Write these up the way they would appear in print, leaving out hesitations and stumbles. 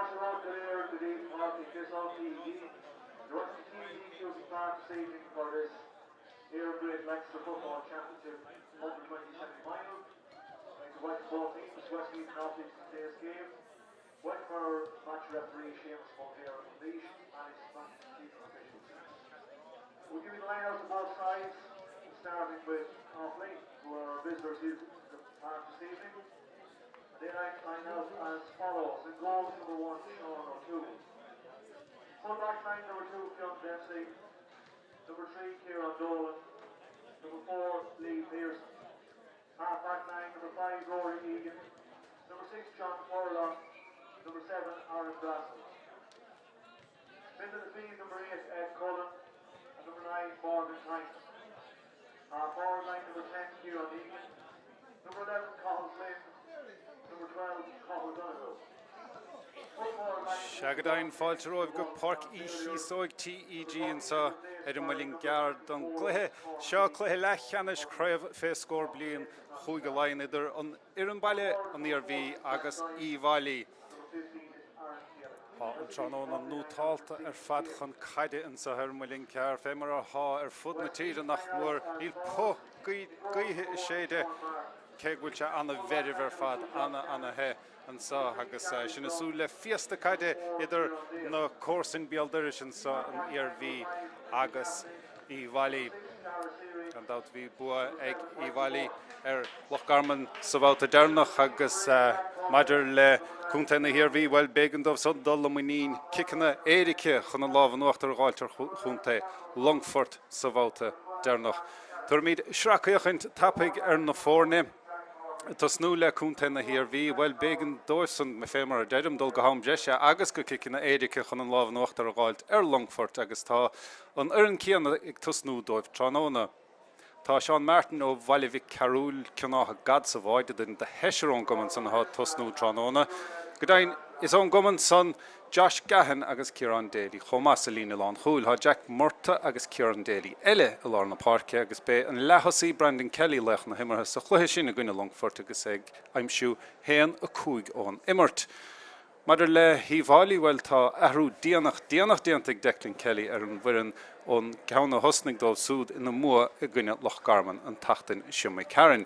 Fáilte romhaibh go léir go dtí Páirc Uí Chíosóg TEG. You're welcome to TEG Cusack Park this evening for this EirGrid Leinster Football Championship Under 20 semi-final. I'd like to welcome both teams, Westmeath and Offaly to today's game. Welcome our match referee Seamus Mulhare from Laois and his match team officials. We'll give you the line out to both sides, starting with Offaly, who are our visitors here to the park this evening. They line out as follows. In goals, number 1, Sean O'Toole. Full back line, number 2, Fionn Dempsey. Number 3, Kieran Dolan. Number 4, Lee Pearson. Half back line, number 5, Rory Egan. Number 6, John Furlong. Number 7, Aaron Brassel. Middle of the field, number 8, Ed Cullen. And number 9, Morgan Tyson. Half forward line, number 10, Kieran Egan. Number 11, Cathal Flynn. Number 12, Cathal Donoghue. Sea go deimhin, fáilte romhaibh go Páirc Uí Chíosóig TEG anseo ar an Muileann gCearr don gcluiche seo, cluiche leathcheannais Craobh fé Scór Bliain Chúige Laighean idir an fhoireann baile, an Iarmhí agus Uíbh Fhailí. Tá an tráthnóna nótálta ar fad chun caide anseo ar an Muileann gCearr, fé mar atá ar fud na tíre nach mór. Níl puth gaoithe ag séideadh, cé go bhfuil sé ana-mheirbh ar fad, ana-ana-the anseo agus sinn ag súil le fiesta caide idir na comharsain béal dorais anseo, an Iarmhí agus Uíbh Fhailí. Gan dabht bhí bua ag Uíbh Fhailí ar Loch Garman sa bhabhta deireanach agus maidir le contae na hIarmhí, bhuel, b'éigean dóibh san dul i muinín ciceanna éirice chun an lámh in uachtar a dh'fháilt ar chontae Longfoirt sa bhabhta deireanach. Tabharfaimid sracfhéachaint tapaidh ar na foirne. Ag tosnú le contae na hIarmhí, bhuel, b'éigean dóibhsan, fé mar a deirim, dul go ham breise agus go ciceanna éirice chun an lámh in uachtar a dh'fháilt ar Longfort agus tá an fhoireann céanna ag tosnú dóibh tráthnóna. Tá Seán Martin ó Bhaile Mhic Cearúil, Cionn Átha Gad sa bháide, duine de sheisear ón gcumann san atá ag tosnú tráthnóna. Go deimhin, is ón gcumann san Josh Gahan agus Ciarán Daly chomh maith sa líne lánchúil. Tá Jack Murtagh agus Ciarán Daly eile i lár na páirce agus beidh an leath-thosaí Brandon Kelly laoch na himeartha sa chluiche sin i gcoinne Longfoirt agus é ag aimsiú 1-5 ón imirt. Maidir le hUíbh Fhailí, bhuel, tá athrú déanach, déanach déanta ag Declan Kelly ar an bhfoireann ón gceann a thosnaigh dóibh súd ina mbua i gcoinne Loch Garman an tseachtain seo imigh tharainn.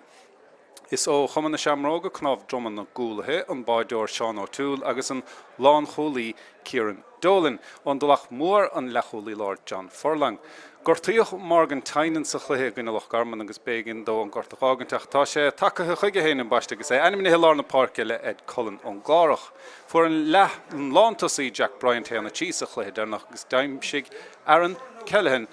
Is ó Chumann na Seamróga, Cnámh Droma na gcúlaithe, an báideoir Seán O'Toole agus an lánchúlaí Kieran Dolan. Ón dTulach Mhór, an leathchúlaí láir John Furlong. Gortaíodh Morgan Tynan sa chluiche i gcoinne Loch Garman agus b'éigean dó an gort a dh'fhágaint ach tá sé tagaithe chuige féin ambaiste agus é ainmnithe i lár na páirce le Ed Cullen ón gClárach. Fuair an leath an lántosaí Jack Bryant 1-3 sa chluiche deireanach agus d'aimsigh Aaron Kelleghan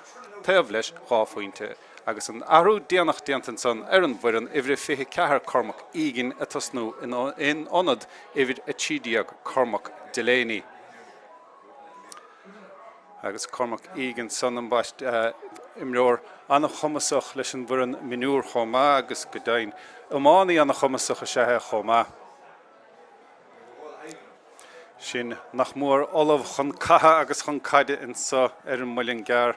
taobh leis 2 phointe agus an athrú déanach déanta ansan ar an bhfoireann, uimhir 24 Cormac Egan ag tosnú in ionad uimhir 13 Cormac Delaney. Agus Cormac Egan san ambaiste, imreoir an-chumasach leis an bhfoireann mionúr chomh maith agus go deimhin iománaí an-chumasach is ea é chomh maith. Sinn nach mór ullamh chun catha agus chun caide anso ar an Muileann gCearr.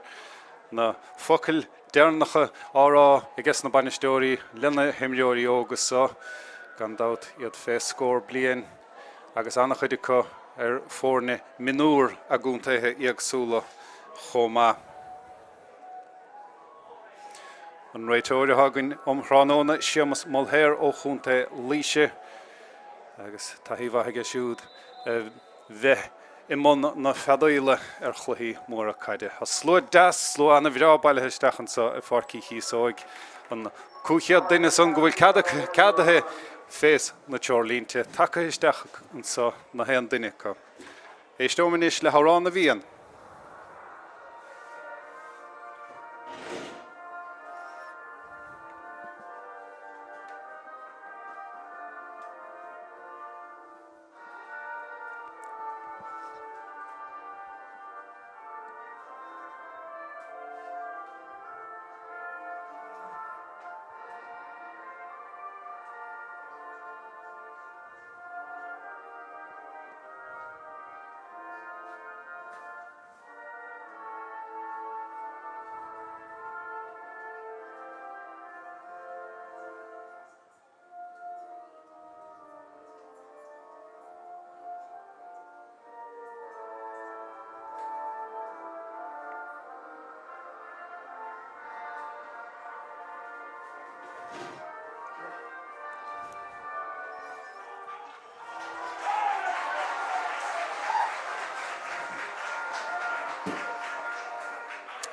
Na focail deireanacha á rá ages na bainisteoirí lena himreoirí óga so, gan dabht iad fé scór bliain agus an-chuid acu ar foirne mionúr a gcontaetha éagsúla chomh maith. An réiteoir atá againn um thráthnóna, Séamus Mulhare ó chontae Laoise agus taithí mhaith aige siúd a bheith i mbun na feadaíola ar chluichí móra caide. Tá slua deas, slua an-bhreá bailithe isteach anseo i Pháirc Uí Chíosóig. An 500 duine san go bhfuil ceadaithe fés na treoirlínte tagtha isteach anseo na haon duine acu. Éisteom anois le hAmhrán na bhFiann.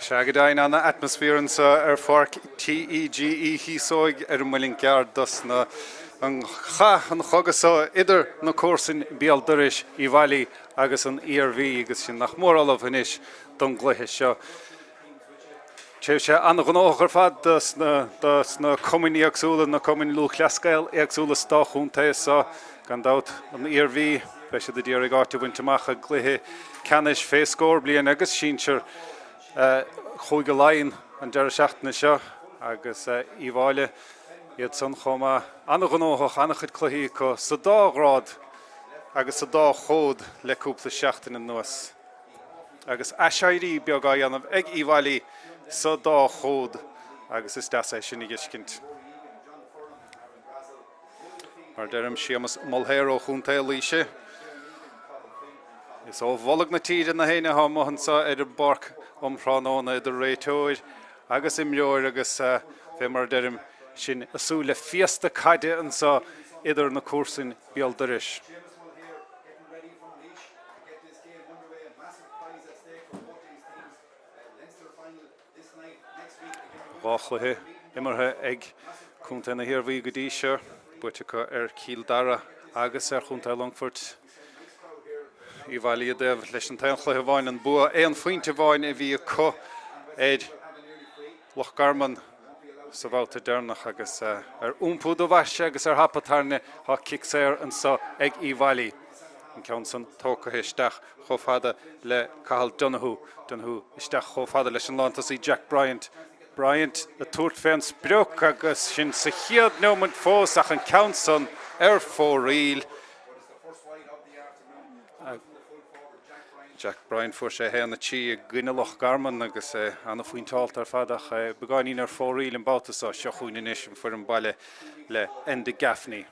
Sea, go deimhin, ana-atmaisféar anseo ar pháirc TEG Uí Chíosóig ar an Muileann gCearr dos na an chath, an chogadh seo idir na comharsain béal dorais, Uíbh Fhailí agus an Iarmhí agus sinn nach mór ullamh anois don gcluiche seo. Tréimhse an-ghnóthach ar fad dos na cumainn éagsúla, na cumainn Lúthchleas Gael éagsúla sa dá chontae seo. Gan dabht, an Iarmhí, beidh siad ag iarraidh áit a bhaint amach i gcluiche ceannais fé scór bliain agus sinsir Chúige Laighean an deireadh seachtaine seo agus Uíbh Fhailí iad san chomh maith. An-ghnóthach, an-chuid cluichí acu sa dá ghrád agus sa dá chód le cúpla seachtain anuas. Agus aiséirí beag á dhéanamh ag Uíbh Fhailí sa dá chód agus is deas é sin a dh'fheiscint. Mar a deirim, Séamus Mulhare ó Chontae Laoise. Is ó bholg na tíre na héinne atá amuigh anseo ar an bpáirc um thráthnóna idir réiteoir agus imreoir agus fé mar a deirim, sinn ag súil le féasta caide anseo idir na comharsain béal dorais. 2 chluiche imeartha ag contae na hIarmhí go dtí seo, buaite acu ar Chill Dara agus ar chontae Longfoirt. Uíbh Fhailí i dtaobh leis an t-aon chluiche amháin, an bua aon phointe amháin a bhí acu ar Loch Garman sa bhabhta deireanach agus ar iompú do bhaise agus ar thapa tairne tá cic saor anseo ag Uíbh Fhailí. An ceann san tógtha isteach chomh fada le Cathal Donoghue. Donoghue isteach chomh fada leis an lántosaí Jack Bryant. Bryant ag tabhairt fén sprioc agus sin sa chéad neomaint fós ach an ceann san ar fóraoil. Jack Bryant fuair sé 1-3 i gcoinne Loch Garman agus é ana-phointeálta ar fad ach é beagáinín ar fóraoil an babhta seo. Seo chugainn anois an foireann baile le Enda Gaffney.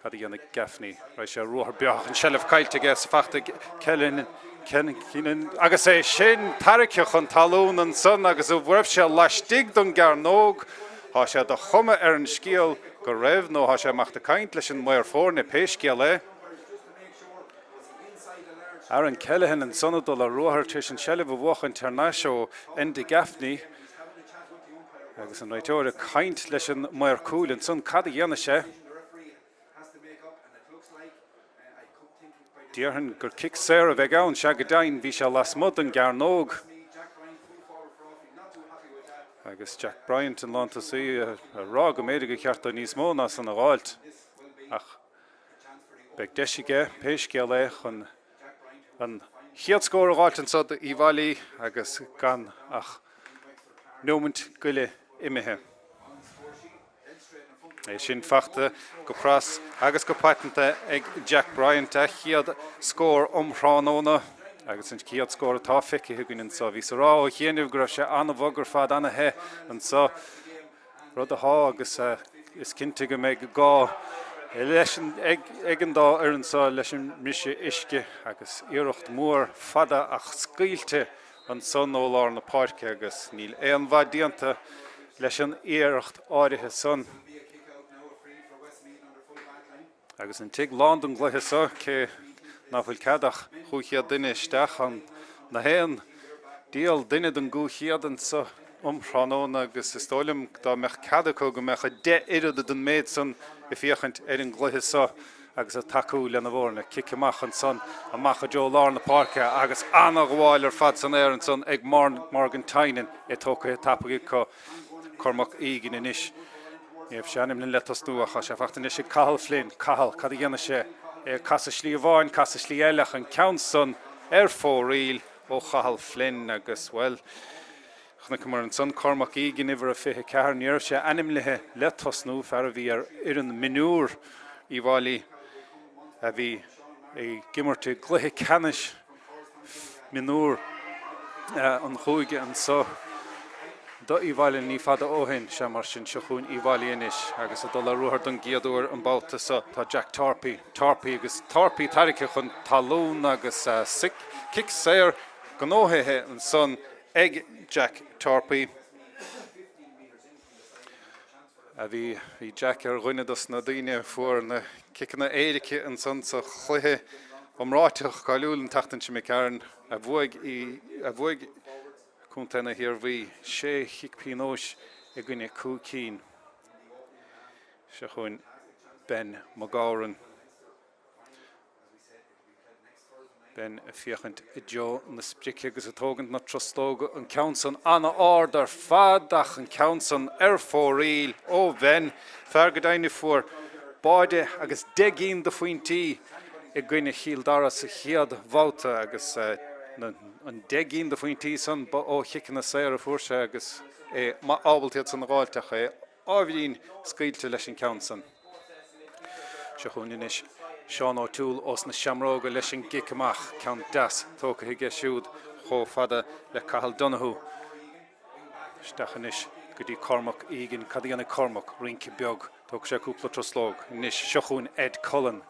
Cad a dhéanfaidh Gaffney? Raghaidh sé ar ruathar breá ach an tseilbh caillte aige is fachta ag Kelehin agus é sin tarraicthe chun talún ansan agus an raibh sé laistigh den gcearnóg? Tá sé de chuma ar an scéal go raibh nó tá sé amach ag caint leis an maor foirne pé scéal é. Aaron Kelehin ansan ag dul ar ruathar tar éis an tseilbh a bhuachaint thar n-ais ó Enda Gaffney agus an réiteoir ag caint leis an maor cúil ansan. Cad a dhéanfaidh sé? Déarfainn gur cic saor a bheidh ann. Sea, go deimhin, bhí sé lasmuigh den gcearnóg. Agus Jack Bryant, an lántosaí, ag rá go mb'fhéidir gur cheart dó níos mó ná san a dh'fháilt. Ach Beidh deis aige, pé scéal é, chun an chéad scór a dh'fháilt anseo d'Uíbh Fhailí agus gan ach neomaint go leith imithe. É sin fachta go pras agus go paiteanta ag Jack Bryant, a chéad scór um thráthnóna agus an chéad scór atá feicthe againn anseo. Bhíos ag rá ó chianaibh go raibh sé an-bhog ar fad, an-the anseo. rud atá agus is cinnte go mbeidh gá leis ag an dá fhoireann seo leis an mbriseadh uisce agus iarracht mhór fada ach scaoilte ansan ó lár na páirce agus níl aon mhaith déanta leis an iarracht áirithe san. Agus an tigh lán don gcluiche seo, cé ná fuil cead ach 500 duine isteach ann, na haon diabhal duine den gcúig chéad anso um thráthnóna agus is dóigh liom dá mbeadh cead acu go mbeadh a dheich oiread den méid san ag féachaint ar an gcluiche seo agus ag tacú lena bhfoirne. Cic amach ansan, amach i dtreo lár na páirce agus ana-ghabháil ar fad san aer ansan ag Morgan Tynan, é tógtha tapaidh acu. Cormac Egan anois. Ní raibh sé ainmnithe le tosnú ach tá sé fachta anois ag Cathal Flynn. Cathal, cad a dhéanfaidh sé? É ag casadh slí amháin, casadh slí eile ach an ceann san ar fóraoil ó Chathal Flynn agus, bhuel, chonaiceamar ansan Cormac Egan, uimhir a 24, ní raibh sé ainmnithe le tosnú, fear a bhí ar fhoireann mionúr Uíbh Fhailí a bhí ag imirt i gcluiche ceannais mionúr an chúige anso do Uíbh Fhailí ní fada ó shin. Sea, mar sin, seo chugainn Uíbh Fhailí anois agus ag dul ar ruathar don gcéad uair an babhta seo tá Jack Tarpey. Tarpey agus Tarpey tarraicthe chun talún agus cic saor gnóthaithe ansan ag Jack Tarpey. A bhí, bhí Jack ar dhuine dos na daoine a fuair na ciceanna éirice ansan sa chluiche iomráiteach cáiliúil an tseachtain seo imigh tharainn a bhuaigh, a bhuaigh. Contae na hIarmhí, sé chic pionóis i gcoinne 5 cinn. Seo chugainn Ben McGowran. Ben ag féachaint i dtreo na sprice agus ag tógaint na truslóga, an ceann san an-ard ar fad ach an ceann san ar fóraoil ó Bhen, fear go deimhin a fuair báide agus 10 gcinn de phointí i gcoinne Chill Dara sa chéad bhabhta agus an 10 gcinn de phointí san ba ó chiceanna saora a fuair sé agus é maith ábalta iad san a dh'fháilt ach é ábhairín scaoilte leis an ceann san. Seo chugainn anois Seán O'Toole ós na Seamróga leis an gcic amach, ceann deas tógtha aige siúd chomh fada le Cathal Donoghue. Isteach anois go dtí Cormac Egan. Cad a dhéanfaidh Cormac? Rince beag. Tógfaidh sé cúpla truslóg. Anois seo chugainn Ed Cullen.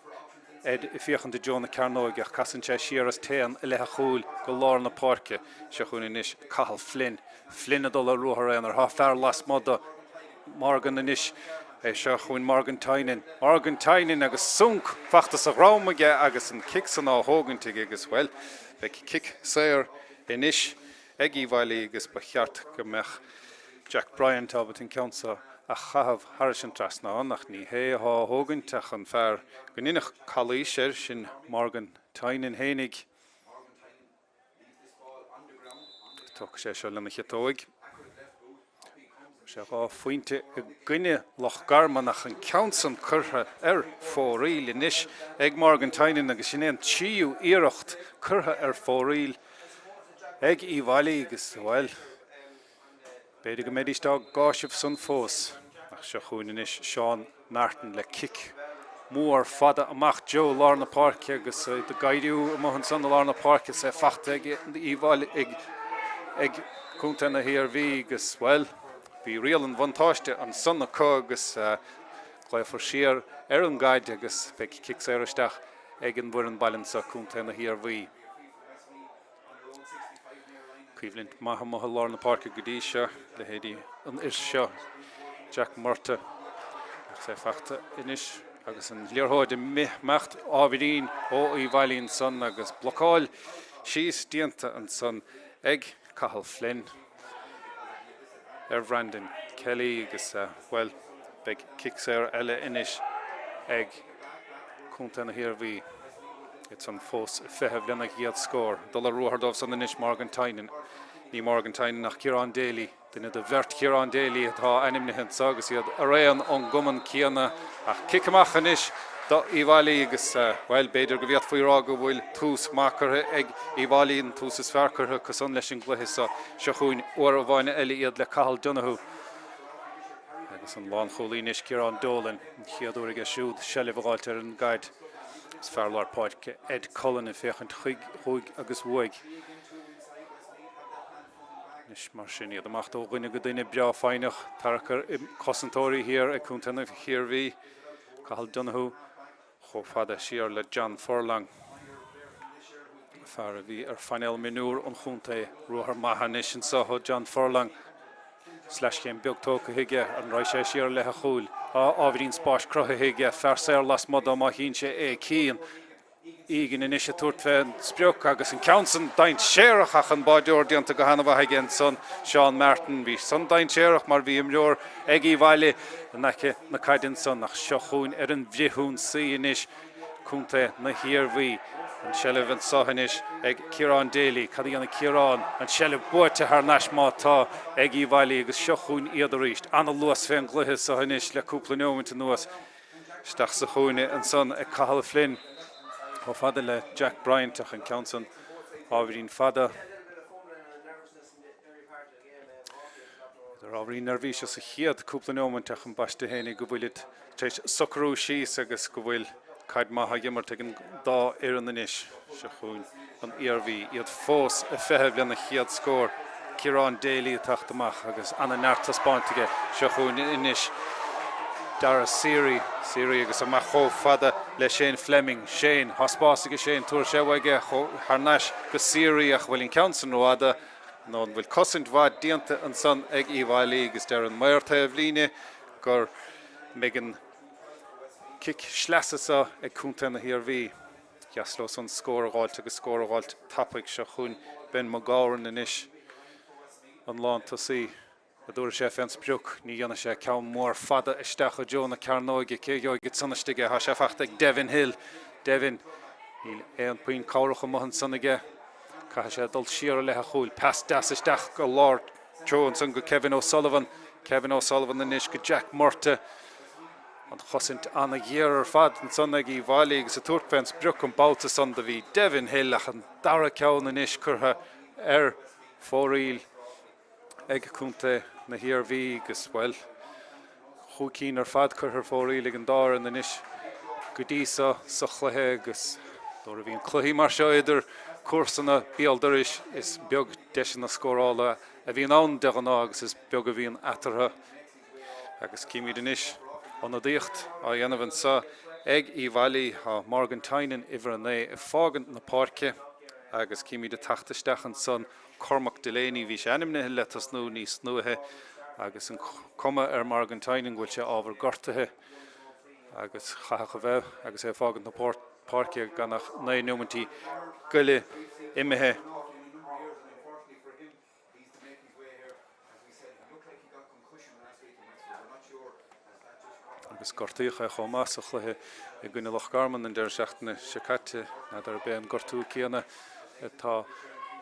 Ed ag féachaint i dtreo na cearnóige ach casann sé siar is téann i leith a chúil go lár na páirce. Seo chugainn anois Cathal Flynn. Flynn ag dul ar ruathar aonair. Tá fear lasmuigh de Morgan anois. Seo chugainn Morgan Tynan. Morgan Tynan agus sonc fachta sa dhrom aige agus an cic san á thógaint aige agus, bhuel, beidh cic saor anois ag Uíbh Fhailí agus ba cheart go mbeadh Jack Bryant ábalta an ceann seo a chaitheamh thairis an trasnán ach ní hé atá á thógaint ach an fear go ndéanfadh calaois air, sin Morgan Tynan fhéinig. Tógfaidh sé seo lena chiotóig. Sé 2 phointe i gcoinne Loch Garman ach an ceann san curtha ar fóraoil anois ag Morgan Tynan agus sin é an tríú iarracht curtha ar fóraoil ag Uíbh Fhailí agus, bhuel, b'fhéidir go mbeidís á gcáiseamh san fós. Ach seo chugainn anois Seán Martin le cic mór fada amach i dtreo lár na páirce agus iad ag éiriú amuigh ansan i lár na páirce is é fachta ag Uíbh Fhailí ag ag Contae na hIarmhí agus, bhuel, bhí riail an bhuntáiste ansan acu agus glaofar siar ar an gcaid agus beidh cic saor isteach ag an bhfoireann baile anso, Contae na hIarmhí. Coimhlint maith amuigh i lár na páirce go dtí seo, leithéidí an fhir seo, Jack Murtagh, ach é fachta anois agus an liathróid ag imeacht ábhairín ó Uíbh Fhailí ansan agus blocáil síos déanta ansan ag Cathal Flynn ar Bhrendan Kelly agus, bhuel, beidh cic saor eile anois ag Contae na hIarmhí. Iad san fós ag feitheamh lena gcéad scór. Dul ar ruathar dóibh san anois Morgan Tynan. Ní Morgan Tynan ach Ciarán Daly, duine de bheirt Chiarán Daly atá ainmnithe anseo agus iad araon ón gcumann céanna. Ach cic amach anois do Uíbh Fhailí agus, bhuel, b'fhéidir go bhféadfaí a rá go bhfuil tús maith curtha ag Uíbh Fhailí, an tús is fearr curtha acu san leis an gcluiche seo. Seo chugainn uair amháin eile iad le Cathal Donoghue. Agus an lánchúlaí anois, Ciarán Dolan, an chéad uair aige siúd seilbh a dh'fháilt ar an gcaid. Is fear lár páirce Ed Cullen ag féachaint chuig, chuaigh agus uaidh. Anois mar sin iad amach ó dhuine go duine breá foighneach, tarrac ar cosantóirí thiar ag Contae na hIarmhí, Cathal Donoghue. Chomh fada siar le John Furlong, fear a bhí ar phainéal mionúr an chontae. Ruathar maith anois anseo ó John Furlong. Sleaschéim beag tógtha aige, an raghaidh sé siar i leith a chúil? Tá ábhairín spáis cruthaithe aige, fear saor lasmuigh dó má chíonn sé é. Cian Egan anois ag tabhairt fén sprioc agus an ceann san dainséarach ach an báideoir déanta go han-mhaith aige ansan, Seán Martin. Bhí san dainséarach mar bhí imreoir ag Uíbh Fhailí in aice na caide ansan ach seo chugainn ar an bhfrithionsaí anois Contae na hIarmhí. An tseilbh anso anois ag Ciarán Daly. Cad a dhéanfaidh Ciarán? An tseilbh buaite thar n-ais má tá ag Uíbh Fhailí agus seo chugainn iad arís. Ana-luas fén gcluiche so anois le cúpla neomaint anuas. Isteach sa chúinne ansan ag Cathal Flynn chomh fada le Jack Bryant ach an ceann san ábhairín fada. Idir ábhairín neirbhíseach sa chéad cúpla neomaint ach ambaiste fhéinig go bhfuilid tar éis socrú síos agus go bhfuil caid maith á imirt ag an dá fhoireann anois. Seo chugainn an Iarmhí, iad fós ag feitheamh lena chéad scór. Ciarán Daly ag teacht amach agus ana-neart taispeáinte aige. Seo chugainn anois Dara Seery. Seery agus amach chomh fada le Shane Fleming. Shane, tá spás aige Shane, tabharfaidh sé uaidh é thar n-ais go Seery ach bhfuil an ceann san rófhada nó an bhfuil cosaint mhaith déanta ansan ag Uíbh Fhailí agus deir an maor taobhlíne go mbeidh an cic sleasa seo ag contae na hIarmhí. Dheas leo san scór a dh'fháilt agus scór a dh'fháilt tapaidh. Seo chugainn Ben McGowan anois. an lántosaí. A dtabharfaidh sé fén sprioc, ní dhéanfaidh sé ceann mór fada isteach i dtreo na cearnóige. Cé a gheobhaidh ansan istigh é? Tá sé fachta ag Devin Hill. Devin, níl aon puinn cabhrach amuigh ansan aige. Caithfidh sé dul siar i leith a chúil. Pas deas isteach go lár treo ansan go Kevin O'Sullivan. Kevin O'Sullivan anois go Jack Murtagh. An chosaint ana-ghéar ar fad ansan ag Uíbh Fhailí agus ag tabhairt fén sprioc an babhta san do bhí Devin Hill ach an dara ceann anois curtha ar fóraoil ag contae na hIarmhí agus, bhuel, chúig cinn ar fad curtha ar fóraoil ag an dá fhoireann anois go dtí seo sa chluiche agus nuair a bhíonn cluichí mar seo idir comharsana béal dorais is beag deiseanna scórála a bhíonn ann de ghnáth agus is beag a bhíonn eatarthu. Agus címid anois ionadaíocht á dhéanamh anseo ag Uíbh Fhailí. Tá Morgan Tynan, uimhir 9, ag fágaint na páirce agus címid ag teacht isteach ansan Cormac Delaney. Bhí sé ainmnithe le tosnú níos luaithe agus an cuma ar Morgan Tynan go bhfuil sé ábhar gortaithe agus chaithfeadh a bheith agus é ag fágaint na páirce gan ach 19 neomaintí go leith imithe. Agus gortaíodh é chomh maith sa chluiche i gcoinne Loch Garman an deireadh seachtaine seo caite. N'fheadar ab é an gortú céanna atá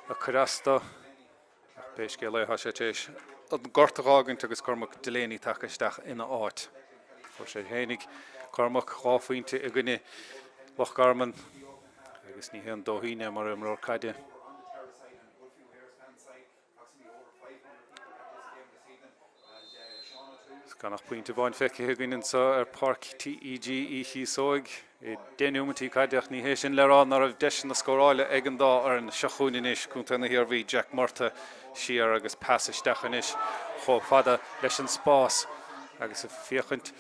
ag cur as dó. Ach pé scéal é, tá sé tar éis an gort a dh'fhágaint agus Cormac Delaney tagtha isteach ina áit. Fuair sé fhéinig, Cormac, dhá phointe i gcoinne Loch Garman agus ní haon dóithín é mar imreoir caide. Gan ach pointe amháin feicthe againn anseo ar Pháirc TEG Uí Chíosóig i 10 neomaintí caide ach ní hé sin le rá nach raibh deiseanna scórála ag an dá fhoireann. Seo chugainn anois Contae na hIarmhí, Jack Murtagh siar agus pas isteach anois chomh fada leis an spás agus ag féachaint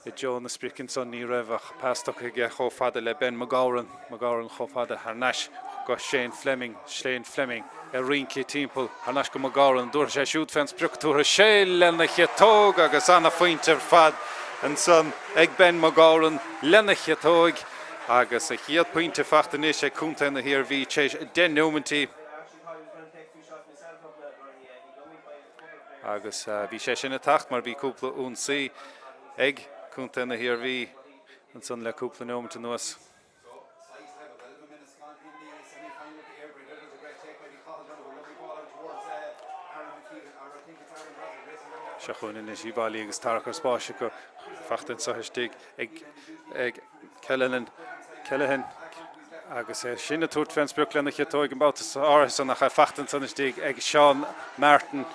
i dtreo na sprice ansan ní raibh ach pas tugtha aige chomh fada le Ben McGowran, McGowran chomh fada thar n-ais go Shane Fleming, Shane Fleming ag rince timpeall thar n-ais go McGowran, an dtabharfaidh sé siúd fén sprioc, tabharfaidh sé lena chiotóg agus ana-phointe ar fad ansan ag Ben McGowran lena chiotóig agus a chéad pointe fachta anois ag Contae na hIarmhí tar éis 10 neomaintí. Agus bhí sé sin ag teacht mar bhí cúpla ionsaí ag Contae na hIarmhí ansan le cúpla neomat anuas. Seo chugainn anois Uíbh Fhailí agus tarrachar spáis acu fachta anseo istigh ag Kelleghan, Kelleghan agus é sin ag tabhairt fén sprioc lena chiotóig an babhta áirithe san ach é fachta ansan istigh ag Seán Martin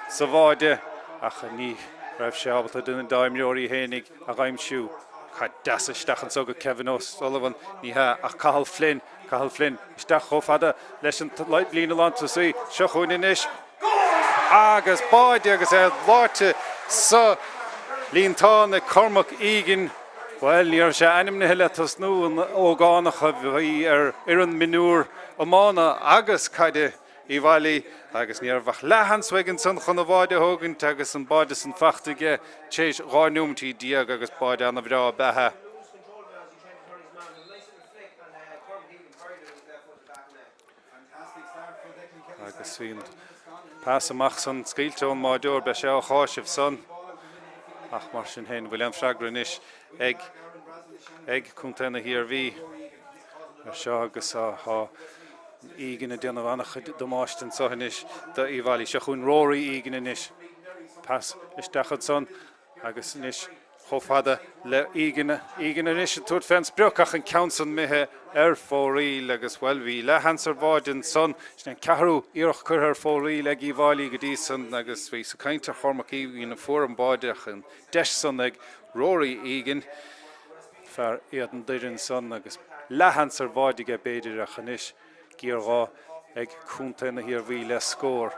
sa bháide ach ní raibh sé ábalta duine dá imreoirí fhéinig a dh'aimsiú. Caid deas isteach anso go Kevin O'Sullivan, ní hea ach Cathal Flynn, Cathal Flynn isteach chomh fada leis an líne lántosaí. Seo chugainn anois agus báide agus é leáite sa líontán ag Cormac Egan. Bhuel, ní raibh sé ainmnithe le tosnú, an ógánach a bhí ar fhoireann mionúr iomána agus caide Uíbh Fhailí, agus ní raibh ach leathsheans uaidh ansan chun an bháide a thógaint agus an báide san fachta aige tar éis 12 neomaintí agus báide ana-bhreá ab ea é. Agus bhí an pas amach san scaoilte ón mbáideoir, beidh sé á cháiseamh san. Ach mar sin féin, bhfuil aon freagra anois ag ag Contae na hIarmhí ar seo agus tá Egan ag déanamh an-chuid damáiste anseo anois d'Uíbh Fhailí. Seo chugainn Rory Egan anois. Pas isteach ansan Agus anois chomh fada le Egan, Egan anois ag tabhairt fén sprioc ach an ceann san imithe ar fóraoil agus, bhuel, bhí leathsheans ar bháide ansan. Sin an ceathrú iarracht curtha ar fóraoil ag Uíbh Fhailí go dtí san agus bhí sa caint ar Chormac Egan a fuair an báide ach an deis san ag Rory Egan, fear Éadan Doire ansan agus leathsheans ar bháide aige b'fhéidir ach anois Géarghá ag contae na hIarmhí le scór.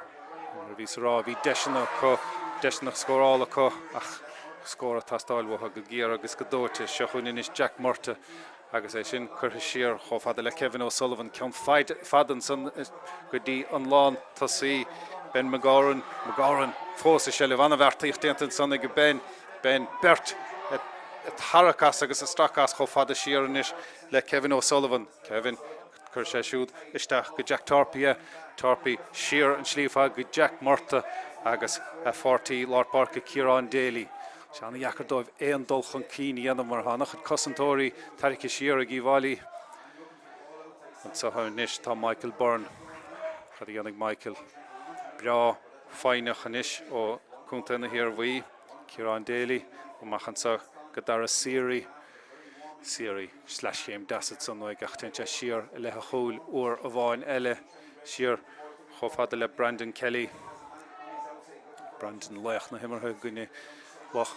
Mar a bhíos a rá, bhí deiseanna acu, deiseanna scórála acu ach scór ag teastáil uathu go géar agus go dóite. Seo chugainn anois Jack Murtagh agus é sin curtha siar chomh fada le Kevin O'Sullivan. Ceann fada ansan go dtí an lán tosaí, Ben McGowran. McGowran fós i seilbh. An-bheartaíocht déanta ansan ag Ben. Ben beirt ag tarrac as agus ag stracadh as chomh fada siar anois le Kevin O'Sullivan. Kevin. Chuir sé siúd isteach go Jack Torpey é. Torpey siar an tslí ar fad go Jack Murtagh agus a pháirtí lár páirce Ciarán Daly. Tá sé an-dheacair dóibh aon dul chun cinn a dhéanamh mar tá an-chuid cosantóirí tarraicthe siar ag Uíbh Fhailí. Anseo anois tá Michael Byrne. Cad a dhéanfaidh Michael? Breá foighneach anois ó Chontae na hIarmhí. Ciarán Daly amach anseo go Dara Seery. Seery, sleaschéim deas ansan uaidh ach téann sé siar i leith a chúil uair amháin eile. Siar chomh fada le Brandon Kelly. Brandon laoch na himeartha i gcoinne Loch,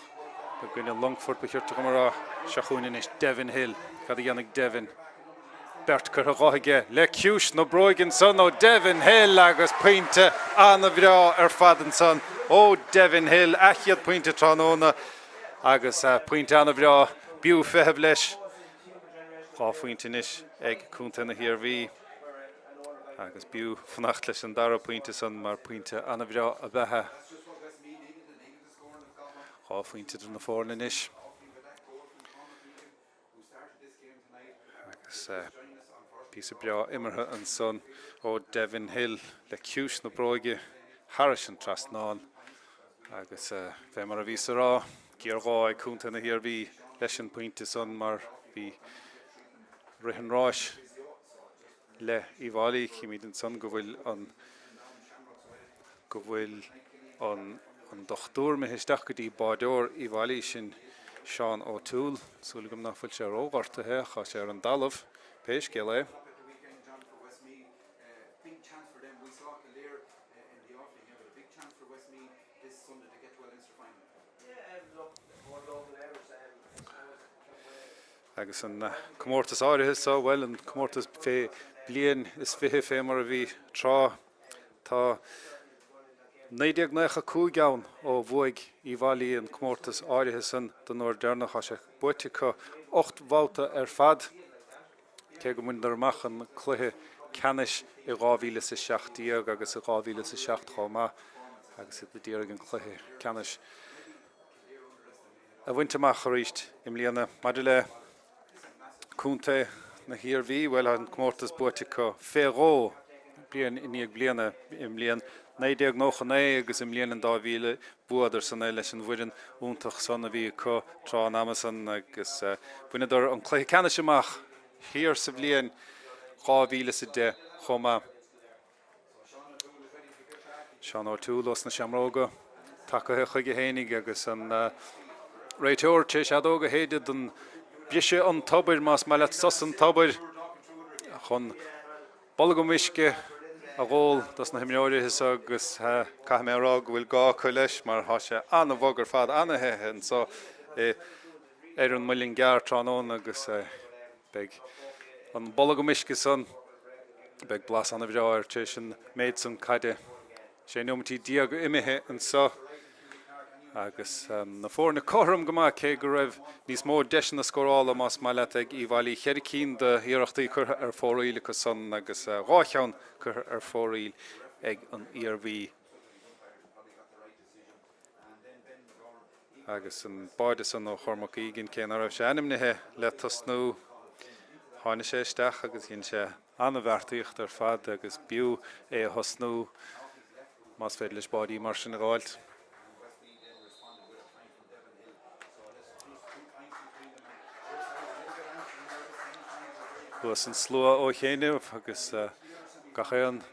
i gcoinne Longfoirt ba chirte dhom a rá. Seo chugainn anois Devin Hill. Cad a dhéanfaidh Devin? Beirt curtha dho aige le ciumhais na bróige ansan ó Devin Hill agus pointe ana-bhreá ar fad ansan ó Devin Hill, a chéad pointe tráthnóna agus pointe ana-bhreá. B'fhiú feitheamh leis. 2 phointe anois ag Contae na hIarmhí agus b'fhiú fanacht leis an dara pointe san mar pointe ana-bhreá ab ea é. 2 phointe idir na foirne anois. Agus píosa breá imeartha ansan ó Devin Hill le ciumhais na bróige thairis an trasnán agus fé mar a bhíos a rá, géarghá ag Contae na hIarmhí leis an bpointe san mar bhí rith an ráis le Uíbh Fhailí. Címid ansan go bhfuil an go bhfuil an an dochtúir imithe isteach go dtí báideoir Uíbh Fhailí, sin Seán O'Toole. Súil agam nach bhfuil sé róghortaithe ach tá sé ar an dtalamh, pé scéal é. Agus an comórtas áirithe so, bhuel, an comórtas fé bliain is 20 fé mar a bhí tráth, tá 1995 ann ó bhuaigh Uíbh Fhailí an comórtas áirithe san don uair deireanach. Tá sé buaite acu 8 mbabhta ar fad, cé go mbaineadar amach an cluiche ceannais i 2017 agus i 2007 chomh maith agus iad ag iarraidh an cluiche ceannais a bhaint amach arís i mbliana. Maidir le contae na hIarmhí, bhuel, tá an comórtas buaite acu fé dhó, bliain i ndiaidh bliana, i mbliain 1999 agus i mbliain an 2000, bhuadar san é leis an bhfoireann iontach san a bhí acu tráth an ama san agus bhaineadar an cluiche ceannais amach thiar sa bhliain 2010 chomh maith. Seán O'Toole ós na Seamróga tagaithe chuige fhéinig agus an réiteoir tar éis fheadóg a shéideadh don briseadh an tobair, más maith leat, sos an tobair, chun bolgam uisce a dh'ól dos na himreoirí so agus caithfidh mé a rá go bhfuil gá acu leis mar tá sé an-bhog ar fad, an-the anso ar an Muileann gCearr tráthnóna agus Beidh an bolgam uisce san, beidh blas ana-bhreá air tar éis an méid san caide. 16 nóimeataí imithe anso agus na foirne cothrom go maith cé go raibh níos mó deiseanna scórála más maith leat ag Uíbh Fhailí. Cheithre cinn d'iarrachtaí curtha ar fóraoil acu san agus dhá cheann curtha ar fóraoil ag an Iarmhí. Agus an báide san ó Chormac Egan, cé ná raibh sé ainmnithe le tosnú, tháinig sé isteach agus dhein sé an-bheartaíocht ar fad agus b'fhiú é a thosnú más féidir leis báidí mar sin a dh'fháilt. Thuas an slua ó chianaibh agus gach aon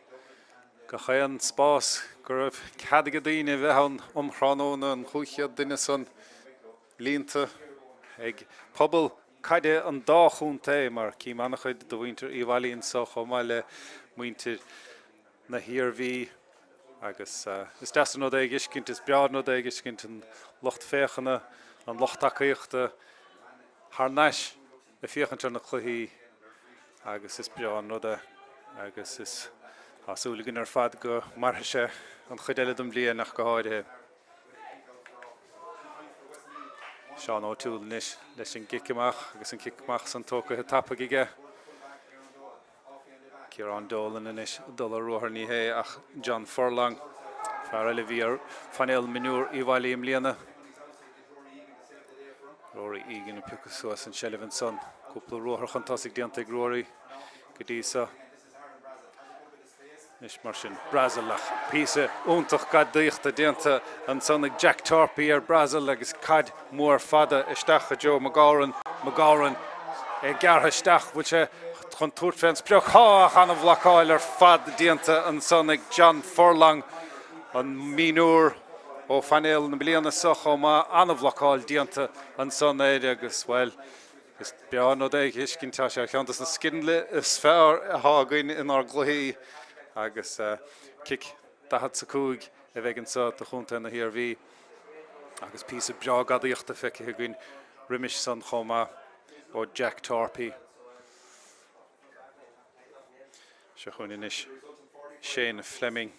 Gach aon spás go raibh cead ag daoine a bheith ann um thráthnóna, an 500 duine san líonta ag pobal caide an dá chontae, mar cím an-chuid de mhuintir Uíbh Fhailí anso chomh maith le muintir na hIarmhí agus is deas an rud é a dh'fheiscint, is breá an rud é a dh'fheiscint an lucht féachana, an lucht tacaíochta thar n-ais. ag féachaint ar na cluichí agus is breá an rud é agus is tá súil againn ar fad go mairfidh sé an chuid eile den bhliain ach go háirithe. Seán O'Toole anois leis an gcic amach agus an cic amach san tógtha tapaidh aige. Ciarán Dolan anois ag dul ar ruathar, ní hé ach John Furlong, fear eile a bhí ar phainéal mionúr Uíbh Fhailí i mbliana. Rory Egan ag piocadh suas an seilbh ansan. Cúpla ruathar chun tosaigh déanta ag Ruairí. go dtí so. Anois mar sin, Brassil ach píosa iontach gadaíochta déanta ansan ag Jack Torpey ar Brassil agus caid mhór fada isteach i dtreo McGowran. McGowran é gearrtha isteach, bhfuil sé chun tabhairt fén sprioc? Tá ach ana-bhlocáil ar fad déanta ansan ag John Furlong, an mionúr ó phainéal na bliana seo chomh maith. Ana-bhlocáil déanta ansan air agus, bhuel, Is breá an rud é a thuiscint, tá sé ar cheann de na scileanna is fearr atá againn inár gcluichí agus cic 45 a bheidh anseo do chontae na hIarmhí agus píosa breá gadaíochta feicthe againn roimis san chomh maith ó Jack Torpey. Seo chugainn anois Shane Fleming.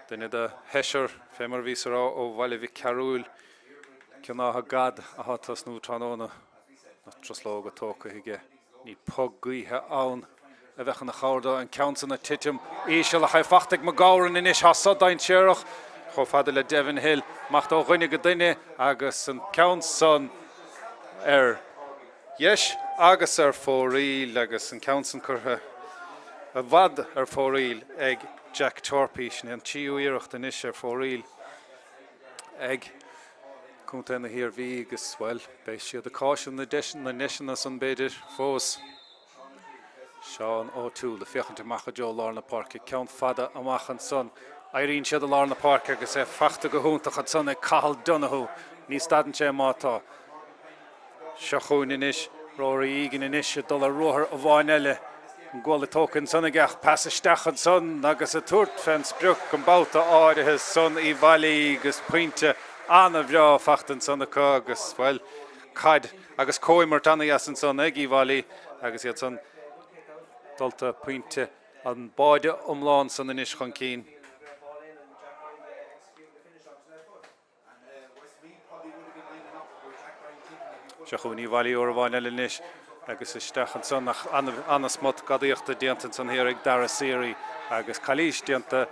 Duine de sheisear, fé mar a bhíos a rá, ó Bhaile Mhic Cearúil, Cionn Átha Gad atá ag tosnú tráthnóna. Na truslóga tógtha aige. Níl puth gaoithe ann a bheadh ina chabhair dó. An ceann san ag titim íseal ach é fachta ag McGowran anois. Tá so dainséarach chomh fada le Devin Hill. Amach ó dhuine go duine agus an ceann san ar dheis agus ar fóraoil agus an ceann san curtha i bhfad ar fóraoil ag Jack Torpey. Sin é an tríú iarracht anois ar fóraoil ag Contae na hIarmhí agus, bhuel, beidh siad ag cáiseamh na ndeiseanna san b'fhéidir fós. Seán O'Toole ag féachaint amach i dtreo lár na páirce, ceann fada amach ansan. Éiríonn siad i lár na páirce agus é fachta go hiontach ansan ag Cathal Donoghue. Ní stadann sé má tá. Seo chugainn anois Rory Egan anois ag dul ar ruathar amháin eile. An guala tógtha ansan aige ach pas isteach ansan agus ag tabhairt fén sprioc an babhta áirithe san Uíbh Fhailí agus pointe ana-bhreá fachta ansan acu agus, bhuel, caid agus comhimirt ana-dheas ansan ag Uíbh Fhailí agus iad san dulta pointe an báide iomlán san anois chun cinn. Seo chugainn Uíbh Fhailí uair amháin eile anois agus isteach ansan ach ana-smut gadaíochta déanta ansan thiar ag Dara Seery agus calaois déanta,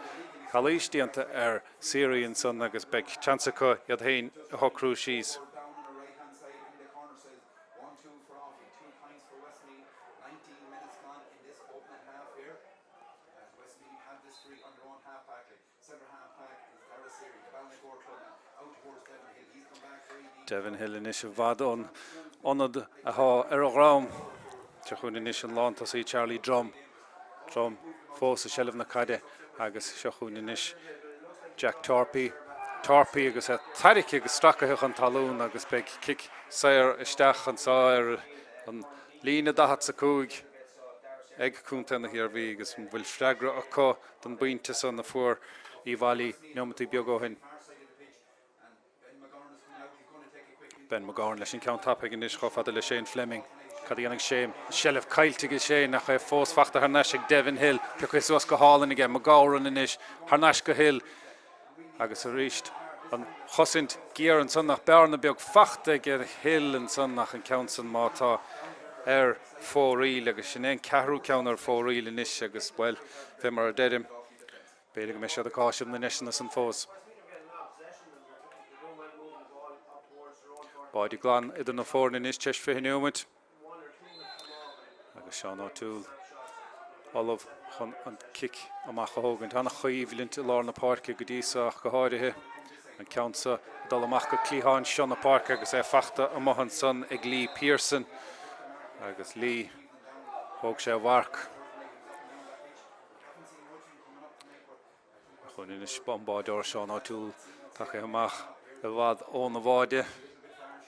calaois déanta ar Seery ansan agus beidh seans acu iad féin a shocrú síos. Devin Hill anois i bhfad ón ionad atá ar a dhroim. Seo chugainn anois an lántosaí Charlie Drumm. Drumm fós i seilbh na caide agus seo chugainn anois Jack Torpey. Torpey agus é tarraicthe agus stracaithe chun talún agus beidh cic saor isteach anseo ar an líne 45 ag Contae na hIarmhí agus an bhfuil freagra acu don bpointe san a fuair Uíbh Fhailí neomataí beaga ó shin. Ben McGowan leis an ceann tapaidh anois chomh fada le Shane Fleming. Cad a dhéanfaidh Shane? An seilbh caillte aige Shane ach é fós fachta thar n-ais ag Devin Hill. Pioctha suas go hálainn aige. McGowran anois thar n-ais go Hill agus arís an chosaint géar ansan ach bearna beag fachta aige Hill ansan ach an ceann san má tá ar fóraoil agus sin é an ceathrú ceann ar fóraoil anois agus, bhuel, fé mar a deirim, b'fhéidir go mbeidh siad ag cáiseamh na ndeiseanna san fós. Báide glan idir na foirne anois tar éis 20 neomat agus Seán O'Toole ullamh chun an cic amach a thógaint. An-choimhlint i lár na páirce go dtí so ach go háirithe. An ceann seo ag dul amach go cliathán seo na páirce agus é fachta amuigh ansan ag Lee Pearson. Agus Lee, thóg sé a mharc. Chun anois an báideoir Seán O'Toole tagtha amach i bhfad óna bháide.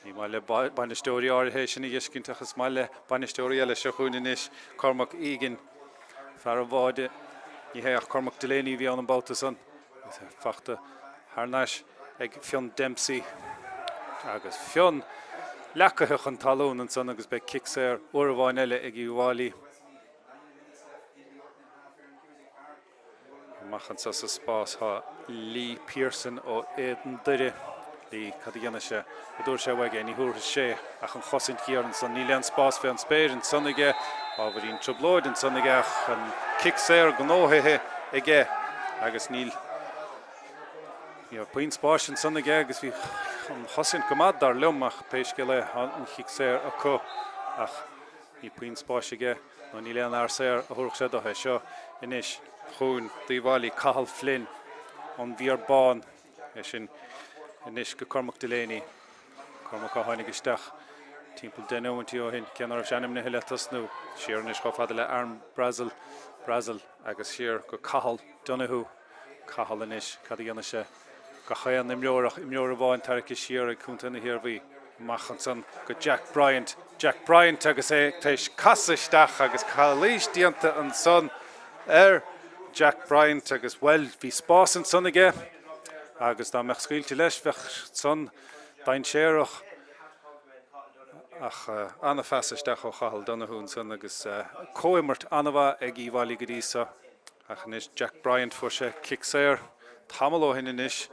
Ní maith le bainisteoirí áirithe é sin a dh'fheiscint ach is maith le bainisteoirí eile. Seo chugainn anois Cormac Egan, fear an bháide. Ní hé ach Cormac Delaney a bhí ann an babhta san. Fachta thar n-ais ag Fionn Dempsey agus Fionn leacaithe chun talún ansan agus beidh cic saor uair amháin eile ag Uíbh Fhailí. Amach anso sa spás tá Lee Pearson ó Éadan Doire. Lee, cad a dhéanfaidh sé? An dtabharfaidh sé uaidh é? Ní thabharfaidh sé ach an chosaint ghéar ansan. Níl aon spás fé an spéir ansan aige. Ábhairín trioblóid ansan aige ach an cic saor gnóthaithe aige agus níl Ní raibh puinn spáis ansan aige agus bhí an chosaint go maith dar liom ach pé scéal é tá an chic saor acu ach ní puinn spáis aige. Nó níl aon fhear saor a thabharfadh sé do é. Seo anois chugainn d'Uíbh Fhailí, Cathal Flynn ón bhFiar Bán. É sin anois go Cormac Delaney. Cormac a tháinig isteach timpeall 10 nóimintí ó shin, cé ná raibh sé ainmnithe le tosnú. Siar anois chomh fada le Aaron Brassil, Brassil agus siar go Cathal Donoghue. Cathal anois, cad a dhéanfaidh sé? Gach aon imreoir ach imreoir amháin tarraicthe siar ag contae na hIarmhí. Amach ansan go Jack Bryant. Jack Bryant agus é tar éis casadh isteach agus calaois déanta ansan ar Jack Bryant agus, bhuel, bhí spás ansan aige agus dá mbeadh scaoilte leis bheadh san dainséarach ach an-phas isteach ó Chathal Donoghue ansan agus comhimirt an-mhaith ag Uíbh Fhailí go dtí so. Ach anois Jack Bryant, fuair sé cic saor tamall ó shin anois,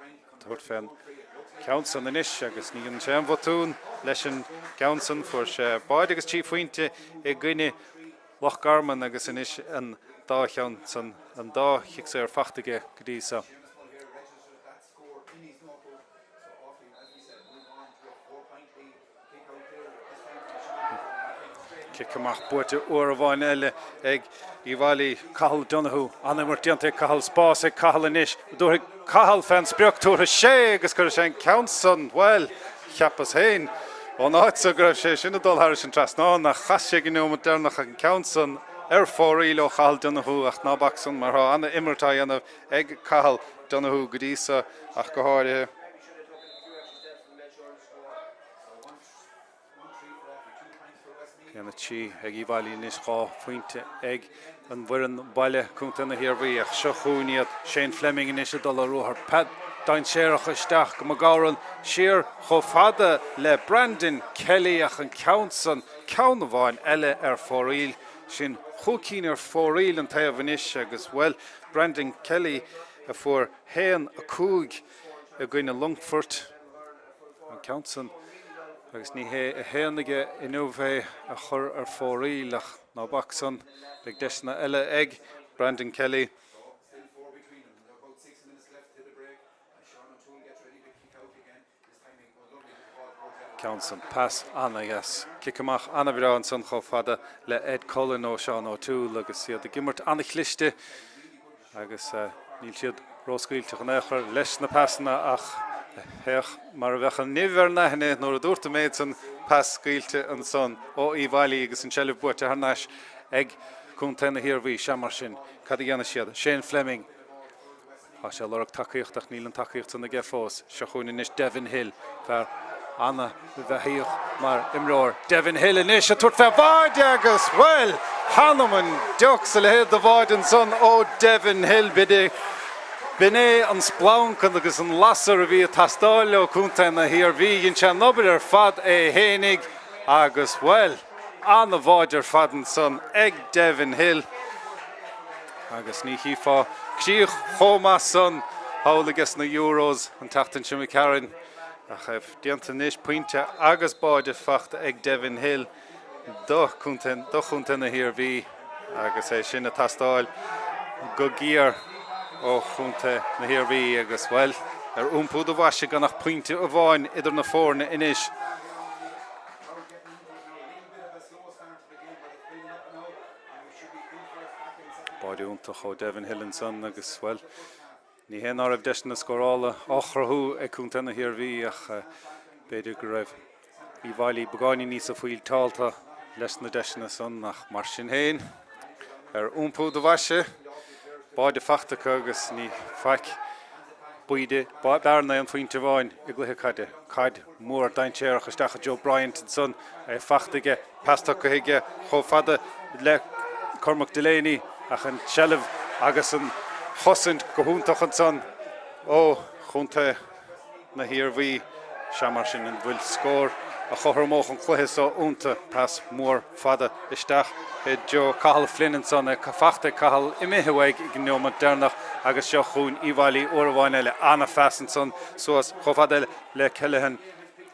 tabhairt fén gceann san anois agus ní dhéanann sé aon bhotún leis an gceann san. Fuair sé báide agus 3 phointe i gcoinne Loch Garman agus anois an dá cheann san, an dá chic saor fachta aige go dtí so. Cic amach buaite uair amháin eile ag Uíbh Fhailí. Cathal Donoghue. An-imirt déanta ag Cathal. Spás ag Cathal anois. Tabharfaidh Cathal fén sprioc. Tabharfaidh sé agus cuirfidh sé an ceann san. Bhuel, cheapas féin ón áit so go raibh sé sin ag dul thairis an trasnán ach chas sé ag an neomat deireanach an ceann san ar fóraoil ó Chathal Donoghue ach ná bac san mar tá an-imirt á dhéanamh ag Cathal Donoghue go dtí so ach go háirithe. 1-3 ag Uíbh Fhailí anois, 2 phointe ag an bhfoireann baile, Contae na hIarmhí, ach seo chugainn iad. Shane Fleming anois ag dul ar ruathar. Pas dainséarach isteach go McGowran, siar chomh fada le Brandon Kelly ach an ceann san, ceann amháin eile ar fóraoil. Sin chúig cinn ar fóraoil an taobh anois agus, bhuel, Brandon Kelly a fuair 1-5 i gcoinne Longfoirt. An ceann san, agus ní hé a haon aige inniu é a chur ar fóraoil, ach ná bac san, beidh deiseanna eile ag Brandon Kelly. Ceann san, pas ana-dheas, cic amach ana-bhreá ansan chomh fada le Ed Cullen ó Seán O'Toole agus iad ag imirt ana-chliste. Agus níl siad róscaoilteach in aon chor leis na pasanna ach féach mar a bheadh an nimh ar an aithne nuair a dúirt an méid san pas scaoilte ansan ó Uíbh Fhailí agus an tseilbh buaite thar n-ais ag contae na hIarmhí. Sea mar sin, cad a dhéanfaidh siad? Shane Fleming. Tá sé ag lorg tacaíocht ach níl an tacaíocht san aige fós. Seo chugainn anois Devin Hill, fear ana-bheathaíoch mar imreoir. Devin Hill anois ag tabhairt fé bháide agus, bhuel, th'anam 'on deoch a leithéid de bháide ansan ó Devin Hill. B'in é an splanc agus an lasair a bhí ag teastáil ó Contae na hIarmhí. Dhein sé an obair ar fad é fhéinig agus, bhuel, ana-bháide ar fad ansan ag Devin Hill. Agus ní chífeá críoch chomh maith san thall aige sna Euros an tseachtain seo imigh tharainn. Ach é déanta anois, pointe agus báide fachta ag Devin Hill do chontae na hIarmhí agus é sin ag teastáil go géar ó chontae na hIarmhí agus, bhuel, ar iompú do bhoise gan ach pointe amháin idir na foirne anois. Báide iontach ó Devin Hill ansan agus, bhuel, ní hé ná raibh deiseanna scórála á chruthú ag contae na hIarmhí ach b'fhéidir go raibh Uíbh Fhailí beagáinín níosa fuilteálta leis na deiseanna san ach mar sin féin, ar iompú do bhoise, báide fachta acu agus ní faic b'fhaide bearna aon phointe amháin i gcluiche caide. Caid mhór dainséarach isteach i dtreo Bryant ansan, é fachta aige. Pas tugtha aige chomh fada le Cormac Delaney ach an tseilbh agus an chosaint go hiontach ansan ó chontae na hIarmhí. Sea mar sin an bhfuil scór a chothromódh an cluiche so iontu? Pas mór fada isteach i dtreo Cathal Flynn ansan, é fachta ag Cathal, imithe uaidh ag an neomat deireanach agus seo chugainn Uíbh Fhailí uair amháin eile. Ana-phas ansan suas chomh fada le Kelleghan.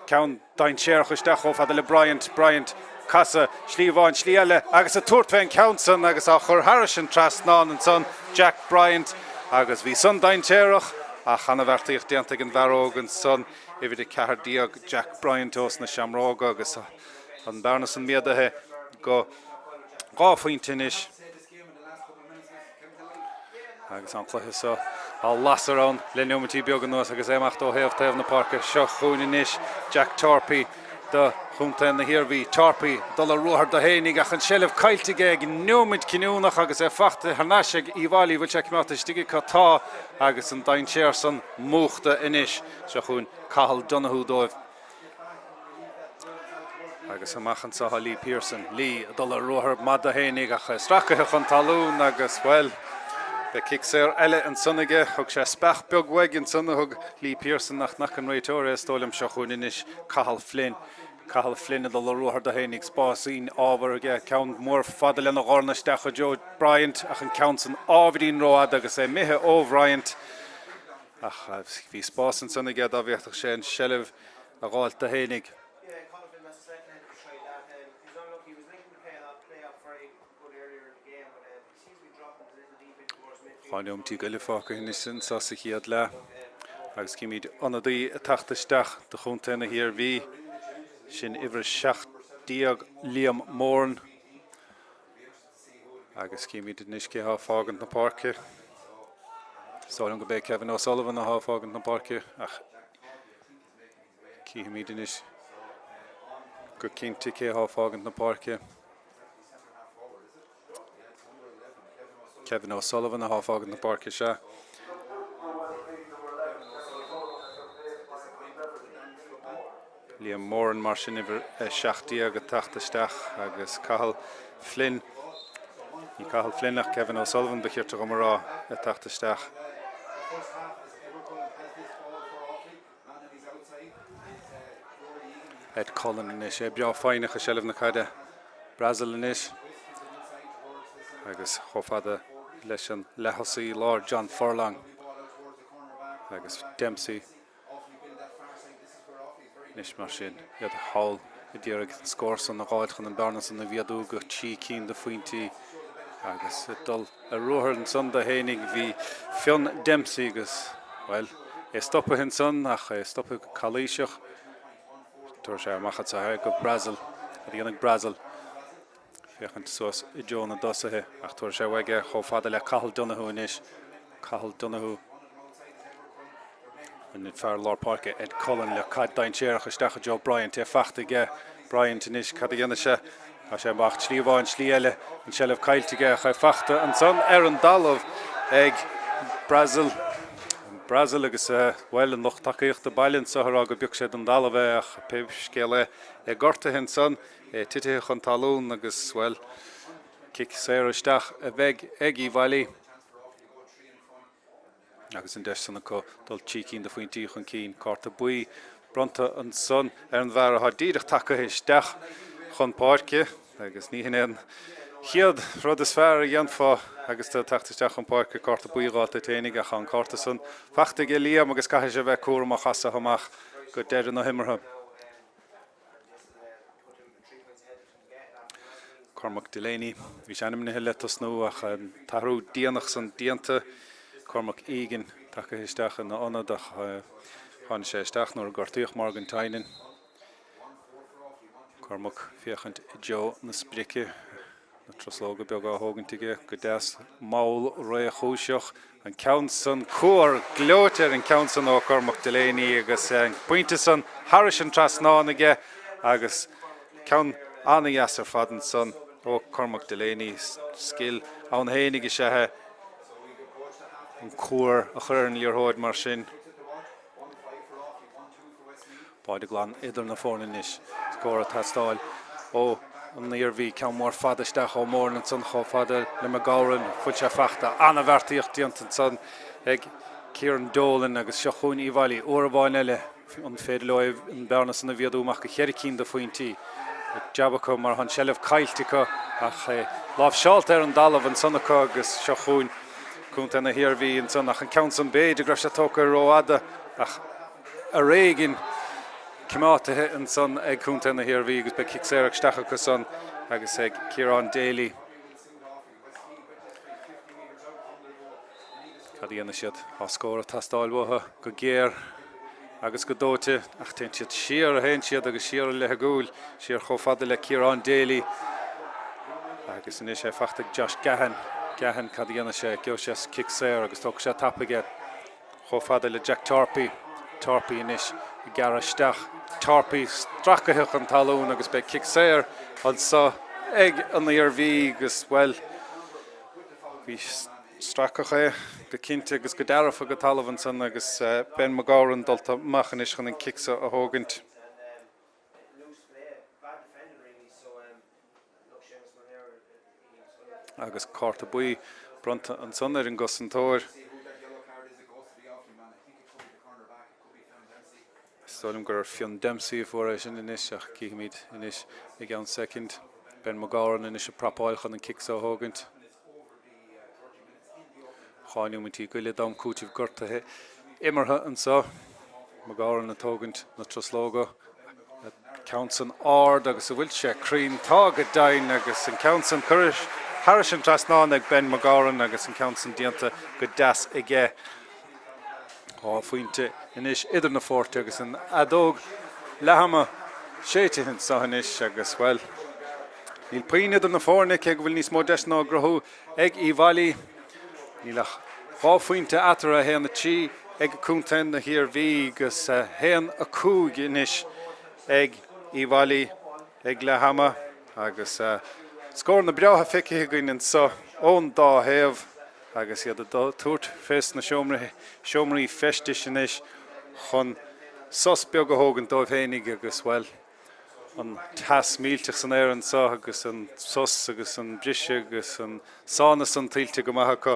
Ceann dainséarach isteach chomh fada le Bryant, Bryant, casadh, slí amháin, slí eile agus ag tabhairt fén ceann san agus á chur thairis an trasnán ansan, Jack Bryant agus bhí san dainséarach ach ana-bheartaíocht déanta ag an bhfear óg ansan, uimhir 14, Jack Bryant ós na Seamróga agus an bearna san méadaithe go. 2 phointe anois. Agus an cluiche seo á lasadh ann le neomaintí beaga anuas agus é amach ó thaobh taobh na páirce. Seo chugainn anois Jack Torpey do chontae na hIarmhí. Torpey ag dul ar ruathar do fhéinig ach an tseilbh caillte aige ag neomaint cinniúnach agus é fachta thar n-ais ag Uíbh Fhailí. Bhfuil sé coimeádta istigh acu? Tá agus an dainséar san múchta anois. Seo chugainn Cathal Donoghue dóibh. Agus amach anseo tá Lee Pearson. Lee ag dul ar ruathar maith do fhéinig ach é sracaithe chun talún agus, bhuel, beidh cic saor eile ansan aige. Thug sé speach beag uaidh ansan a thug Lee Pearson ach nach an réiteoir é is dóigh liom. Seo chugainn anois Cathal Flynn. Cathal Flynn ag dul ar ruathar do fhéinig. Spásaín ábhar aige. Ceann mór fada lena dhorn isteach i dtreo Bryant ach an ceann san ábhairín rófhada agus é imithe ó Bhryant. Ach bhí spás ansan aige dá bhféadfadh sé an tseilbh a dh'fháilt do fhéinig. 12 neomat eile fágtha anois anso sa chéad leath agus címid ionadaí ag teacht isteach do chontae na hIarmhí, sin uimhir 17 Liam Moran. Agus címid anois cé atá ag fágaint na páirce. Is dóigh liom go b'é Kevin O'Sullivan atá ag fágaint na páirce ach cífimid anois go cinnte cé atá ag fágaint na páirce. Kevin O'Sullivan atá ag fágaint na páirce, sea. Liam Moran mar sin uimhir 17 ag teacht isteach agus Cathal Flynn, ní Cathal Flynn ach Kevin O'Sullivan ba chirte dhom a rá, ag teacht isteach. Ed Cullen anois, é breá foighneach i seilbh na caide. Brassil anois agus chomh fada leis an leath-thosaí láir John Furlong agus Dempsey. Anois mar sin, iad thall ag iarraidh an scór san a dh'fháilt chun an bearna san a mhéadú go 3 cinn de phointí agus ag dul ar ruathar ansan do fhéinig bhí Fionn Dempsey agus, bhuel, é stoptha ansan ach é stoptha go calaoiseach. Tabharfaidh sé amach anso é go Brassil, cad a dhéanfaidh Brassil? Féachaint suas i dtreo na dtosaithe ach tabharfaidh sé uaidh é chomh fada le Cathal Donoghue anois. Cathal Donoghue, an fear lár páirce Ed Cullen le caid dainséarach isteach i dtreo Bryant, é fachta aige Bryant anois. Cad a dhéanfaidh sé? Tá sé amach slí amháin, slí eile, an tseilbh caillte aige ach é fachta ansan ar an dtalamh ag Brassil. Brassil agus, bhuel, an lucht tacaíochta baile anso ag rá go bpioc sé den dtalamh é ach pé scéal é, é gortaithe ansan. É titithe chun talún agus, bhuel, cic saor isteach a bheidh ag Uíbh Fhailí agus an deis san acu dul 3 cinn de phointí chun cinn. Cárta buí bronnta ansan ar an bhfear atá díreach tagtha isteach chun páirce agus ní hin é an chéad rud is fearr a dhéanfá agus tú ag teacht isteach chun páirce, cárta buí a dh'fháilt duit fhéinig ach tá an cárta san fachta aige Liam agus caithfidh sé a bheith cúramach as so amach go deireadh na himeartha. Cormac Delaney, bhí sé ainmnithe le tosnú ach an t-athrú déanach san déanta. Cormac Egan tagtha isteach ina ionad ach tháinig sé isteach nuair a gortaíodh Morgan Tynan. Cormac féachaint i dtreo na sprice. Na truslóga beaga á thógaint aige go deas mall réchúiseach. An ceann san cuar gleoite ar an gceann san ó Cormac Delaney agus an pointe san thairis an trasnán aige agus ceann an-dheas ar fad ansan ó Cormac Delaney. Scil ann fhéinig is ea é an cuar a chur ar an liathróid mar sin. Báide glan idir na foirne anois. Scór ag teastáil ó an Iarmhí. Ceann mór fada isteach ó Moran ansan chomh fada le McGowran. Fuil sé fachta. An-bheartaíocht déanta ansan ag Kieran Dolan agus seo chugainn Uíbh Fhailí uair amháin eile. An féidir leo an bearna san a mhéadú amach go cheithre cinn de phointí? Jab acu mar tá an tseilbh caillte acu ach é láimhseálta ar an dtalamh ansan acu agus seo chugainn Contae na hIarmhí ansan ach an ceann san b'fhéidir go raibh sé tógtha rófhada ach ar éigin coimeádaithe ansan ag Contae na hIarmhí agus beidh cic saor isteach acu san agus ag Ciarán Daly. Cad a dhéanfaidh siad? Tá scór ag teastáil uathu go géar agus go dóite ach téann siad siar a théann siad agus siar i leith a gcúil, siar chomh fada le Ciarán Daly. Agus anois é fachta ag Josh Gahan. Gahan, cad a dhéanfaidh sé? Gheobhaidh sé cic saor agus tógfaidh sé tapaidh é. Chomh fada le Jack Torpey. Torpey anois ag gearradh isteach. Torpey stracaithe chun talún agus beidh cic saor anso ag an Iarmhí agus, bhuel, bhí stracadh é go cinnte agus go dearfa go talamh ansan agus Ben McGowran dulta amach anois chun an cic so a thógaint. Agus cárta buí bronnta ansan ar an gcosantóir. Is dóigh liom gur ar Fionn Dempsey a fuair é sin anois ach cífimid anois i gceann soicind. Ben McGowran anois ag prapáil chun an cic so a thógaint. 2 neomaintí go leith d'am cúitimh gortaithe imeartha anseo. McGowran ag tógaint na truslóga. Ceann san ard agus an bhfuil sé cruinn? Tá go deimhin agus an ceann san curtha thairis an trasnán ag Ben McGowran agus an ceann san déanta go deas aige. 2 phointe anois idir na foirne agus an fheadóg leath-ama séidte anseo anois agus, bhuel, níl puinn idir na foirne cé go bhfuil níos mó deiseanna á gcruthú ag Uíbh Fhailí. Níl ach 2 phointe eatarthu, 1, 3 ag contae na hIarmhí agus 1, 5 anois ag Uíbh Fhailí ag leath ama agus scóranna breátha feicthe againn anseo ón dá thaobh. Agus iad ag tabhairt fés na seomraí feistis anois chun sos beag a thógaint dóibh fhéinig agus, bhuel, an teas millteach san aer anseo agus an sos agus an briseadh agus an sána san tuillte go maith acu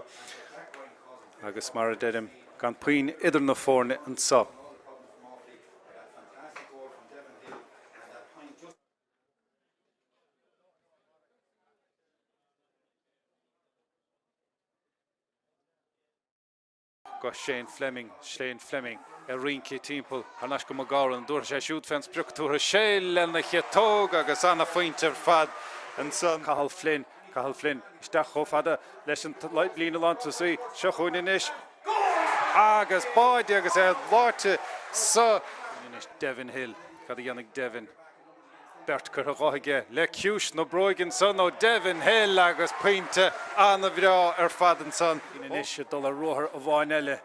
agus, mar a deirim, gan puinn idir na foirne anseo. Go Shane Fleming, Shane Fleming ag rince timpeall thar n-ais go McGowran, an dtabharfaidh sé siúd fén sprioc, tabharfaidh sé lena chiotóg agus ana-phointe ar fad ansan. Cathal Flynn, Cathal Flynn isteach chomh fada leis an líne lántosaí, seo chugainn anois agus báide agus é báite sa. Anois Devin Hill, cad a dhéanfaidh Devin? Beirt curtha dho aige le ciumhais na bróige ansan ó Devin Hill agus pointe ana-bhreá ar fad ansan. Anois ag dul ar ruathar amháin eile.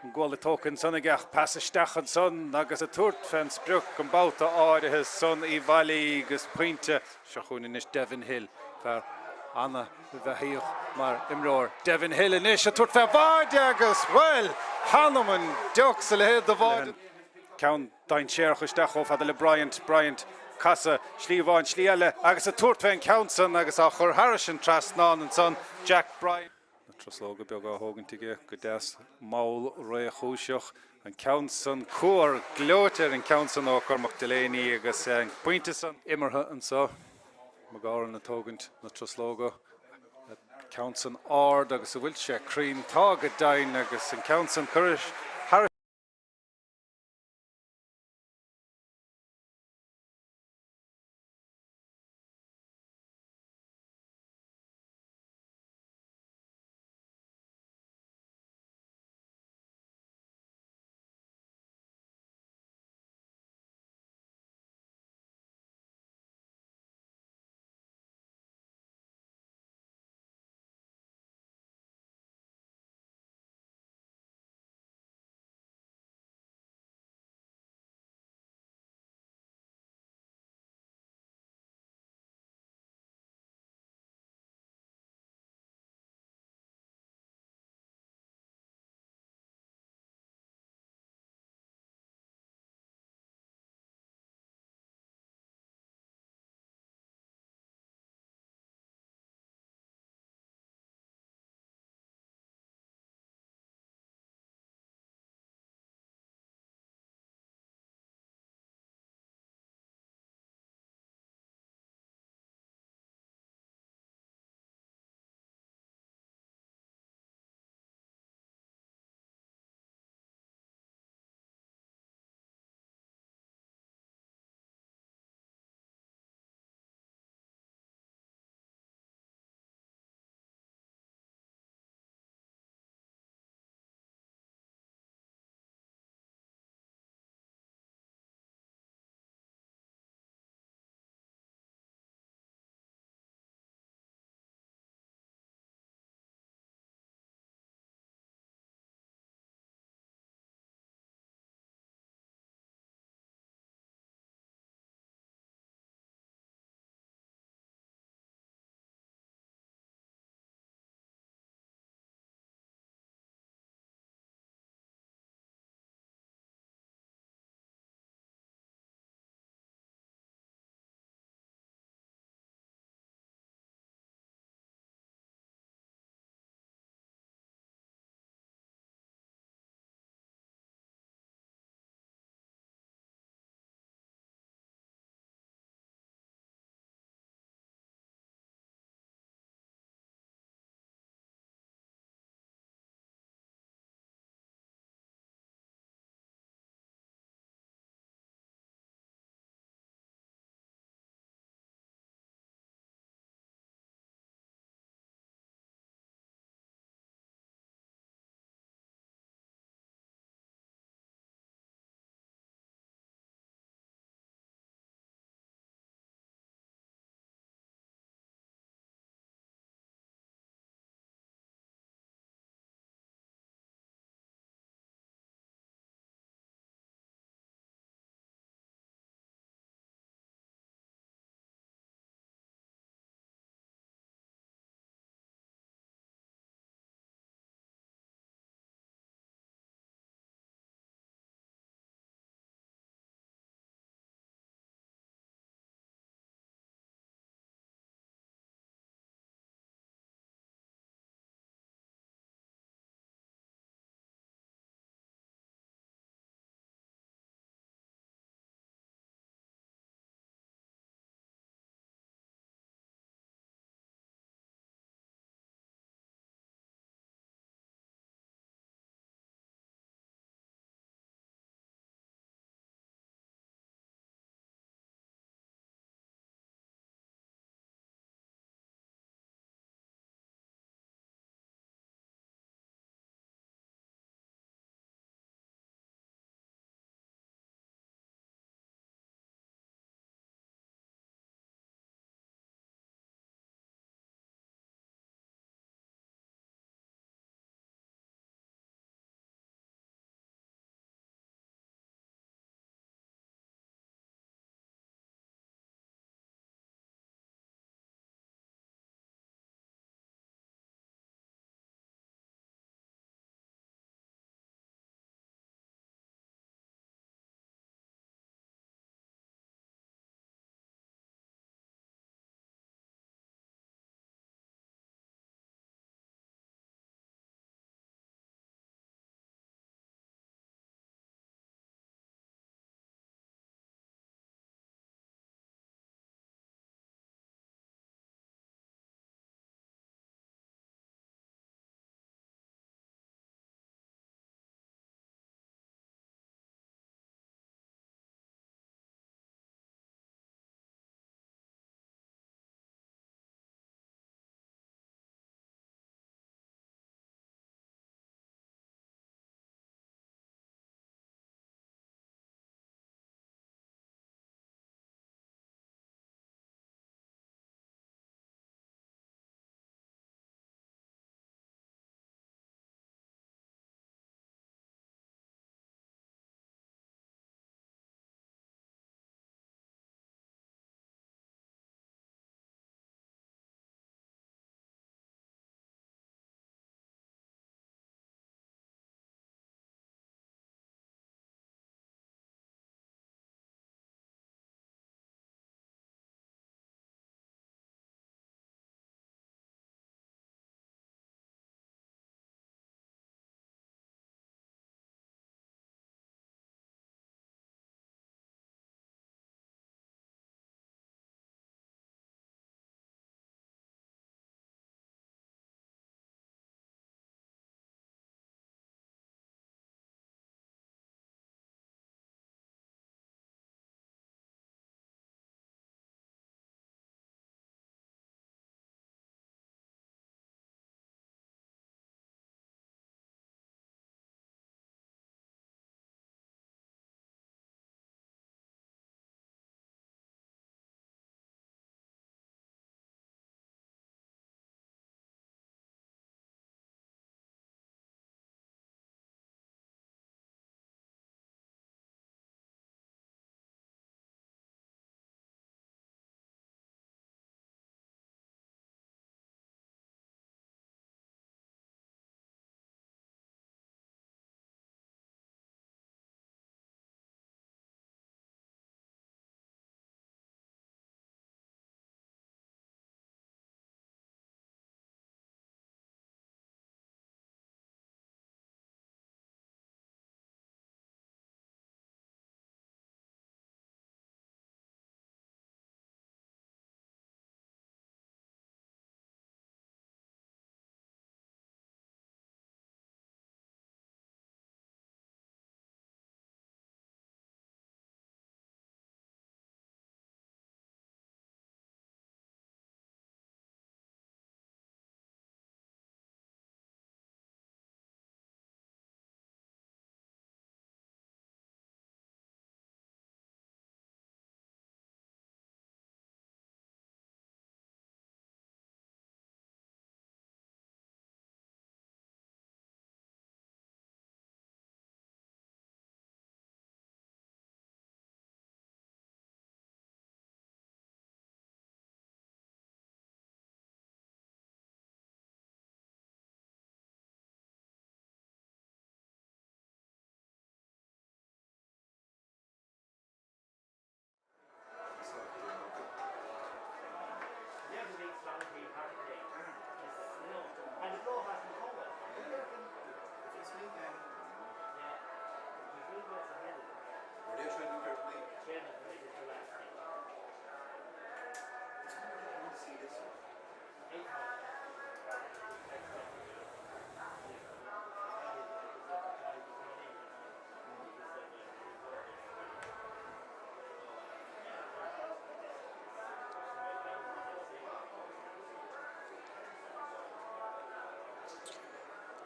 An guala tógtha ansan aige ach pas isteach ansan agus ag tabhairt fén sprioc an babhta áirithe san Uíbh Fhailí agus pointe. Seo chugainn anois Devin Hill, fear ana-bheathaíoch mar imreoir. Devin Hill anois ag tabhairt fé bháide agus, bhuel, th'anam 'on deoch 's a leithéid de bháide. Ceann dainséarach isteach chomh fada le Bryant, Bryant, casadh, slí amháin, slí eile agus ag tabhairt fén ceann san agus á chur thairis an trasnán ansan, Jack Bryant. Na truslóga beaga á thógaint aige go deas mall réchúiseach. An ceann san cuar gleoite ar an ceann san ó Cormac Delaney agus an pointe san imeartha anso. McGowran ag tógaint na truslóga. An ceann san ard agus an bhfuil sé cruinn? Tá go deimhin agus an ceann san curtha thairis.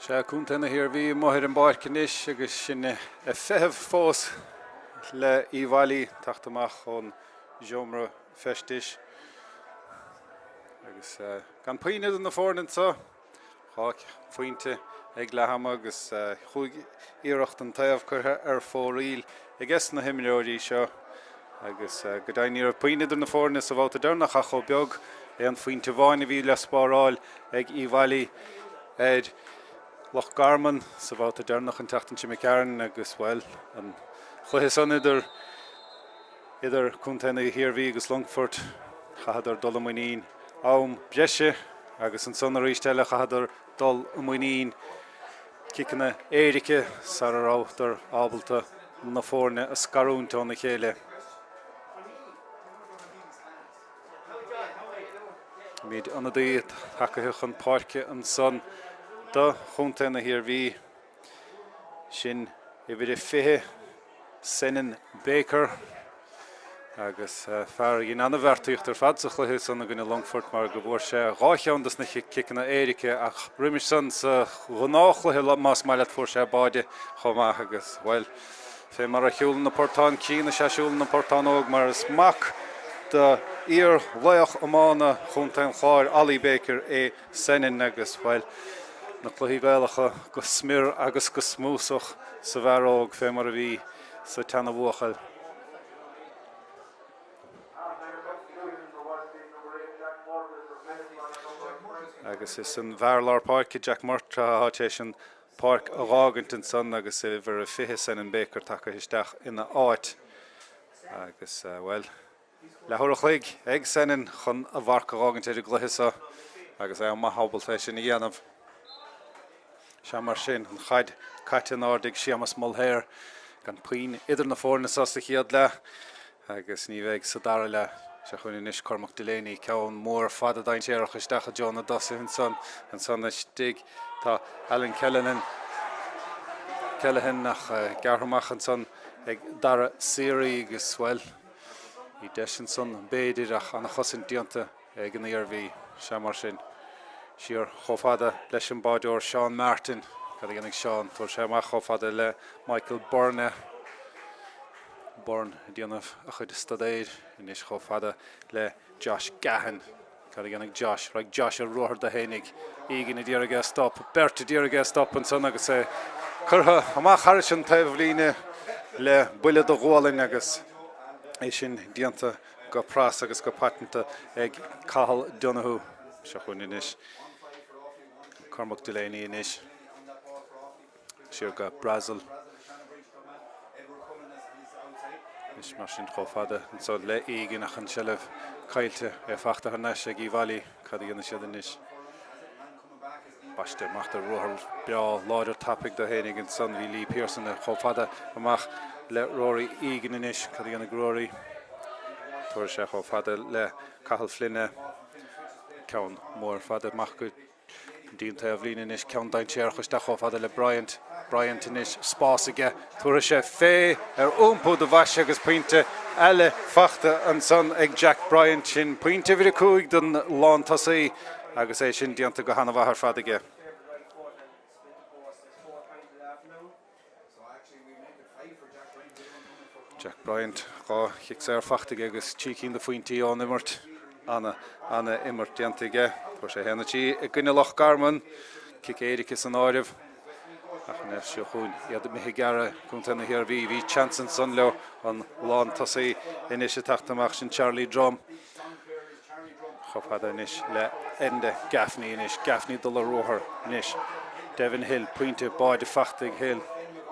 Sea, Contae na hIarmhí amuigh ar an bpáirc anois agus sinn ag feitheamh fós le Uíbh Fhailí teacht amach ón seomra feistis. Agus gan puinn idir na foirne anseo, 2 phointe ag leath ama agus chúig iarracht an taobh curtha ar fóraoil ages na himreoirí seo agus go deimhin ní raibh puinn idir na foirne sa bhabhta deireanach ach chomh beag. Aon phointe amháin a bhí le spáráil ag Uíbh Fhailí ar Loch Garman sa bhabhta deireanach an tseachtain seo imigh tharainn agus, bhuel, an chluiche san idir idir Contae na hIarmhí agus Longfort, chaitheadar dul i muinín am breise agus ansan arís eile chaitheadar dul i muinín ciceanna éirice sara rabhadar ábalta na foirne a scarúint óna chéile. Feicimid ionadaí tagaithe chun páirce ansan do Chontae na hIarmhí. Sin uimhir a 20, Senan Baker. Agus fear a dhein an-bheartaíocht ar fad sa chluiche san i gcoinne Longfoirt mar go bhfuair sé 2 cheann dos na ciceanna éirice ach roimis san sa ghnáthchluiche más maith leat fuair sé báide chomh maith agus, bhuel, Fé mar a shiúlann an portán críonna is ea siúlann an portán óg mar is mac do iar-laoch iomána Chontae an Chláir, Ollie Baker, é Senan agus, bhuel, na cluichí Gaelacha go smior agus go smúsach sa bhfear óg fé mar a bhí sa tseana-bhuachaill. Agus is an bhfear lár páirce, Jack Murtagh, atá tar éis an páirc a dh'fhágaint ansan agus uimhir a 20, Senan Baker, tagtha isteach ina áit. Agus, bhuel, leathuair a chloig ag Senan chun a mharc a dh'fhágaint ar an gcluiche seo agus é maith ábalta é sin a dhéanamh. Sea, mar sin, an chaid caite in airde ag Séamus Mulhare, gan puinn idir na foirne seo sa chéad leath. Agus ní bheidh sa dara leath. Seo chugainn anois Cormac Delaney, ceann mór fada dainséarach isteach i dtreo na dtosaithe ansan. Ansan istigh tá Alan Kelleghan, Kelleghan ach gearrtha amach ansan ag Dara Seery agus, bhuel, bhí deis ansan b'fhéidir ach an-chosaint déanta ag an Iarmhí. Sea mar sin, siar chomh fada leis an báideoir Seán Martin. Cad a dhéanfaidh Seán? Tabharfaidh sé amach chomh fada le Michael Byrne. Byrne ag déanamh a chuid staidéir anois chomh fada le Josh Gahan. Cad a dhéanfaidh Josh? Raghaidh Josh ar ruathar de fhéinig. Egan a d'iarraidh é a stop. Beirt a d'iarraidh é a stop ansan agus é curtha amach thairis an taobhlíne le buille de ghualainn agus é sin déanta go pras agus go paiteanta ag Cathal Donoghue. Seo chugainn anois Cormac Delaney anois. Siar go Brassil. Anois mar sin chomh fada anso le Egan ach an tseilbh caillte, é fachta thar n-ais ag Uíbh Fhailí. Cad a dhéanfaidh siad anois? Baiste amach de ruathar breá láidir tapaidh do fhéinig ansan. Bhí Lee Pearson chomh fada amach le Rory Egan anois. Cad a dhéanfaidh Rory? Tabharfaidh sé chomh fada le Cathal Flynn é. Ceann mór fada amach go dtí an taobhlíne anois, ceann dainséarach isteach chomh fada le Bryant. Bryant anois, spás aige, tabharfaidh sé fé ar iompú do bhoise agus pointe eile fachta ansan ag Jack Bryant. Sin pointe uimhir 5 don lántosaí agus é sin déanta go hana-mhaith ar fad aige. Jack Bryant, 2 chic saor fachta aige agus 3 cinn de phointí ón imirt. Ana, ana imirt déanta aige. Fuair sé 1-3 i gcoinne Loch Garman, cic éirice san áireamh. Ach anois seo chugainn iad imithe ag gearradh Contae na hIarmhí. Bhí seans ansan leo an lántosaí anois ag teacht amach, sin Charlie Drumm. Chomh fada anois le Enda Gaffney anois. Gaffney dul ar ruathar anois. Devin Hill, pointe báide fachta ag Hill.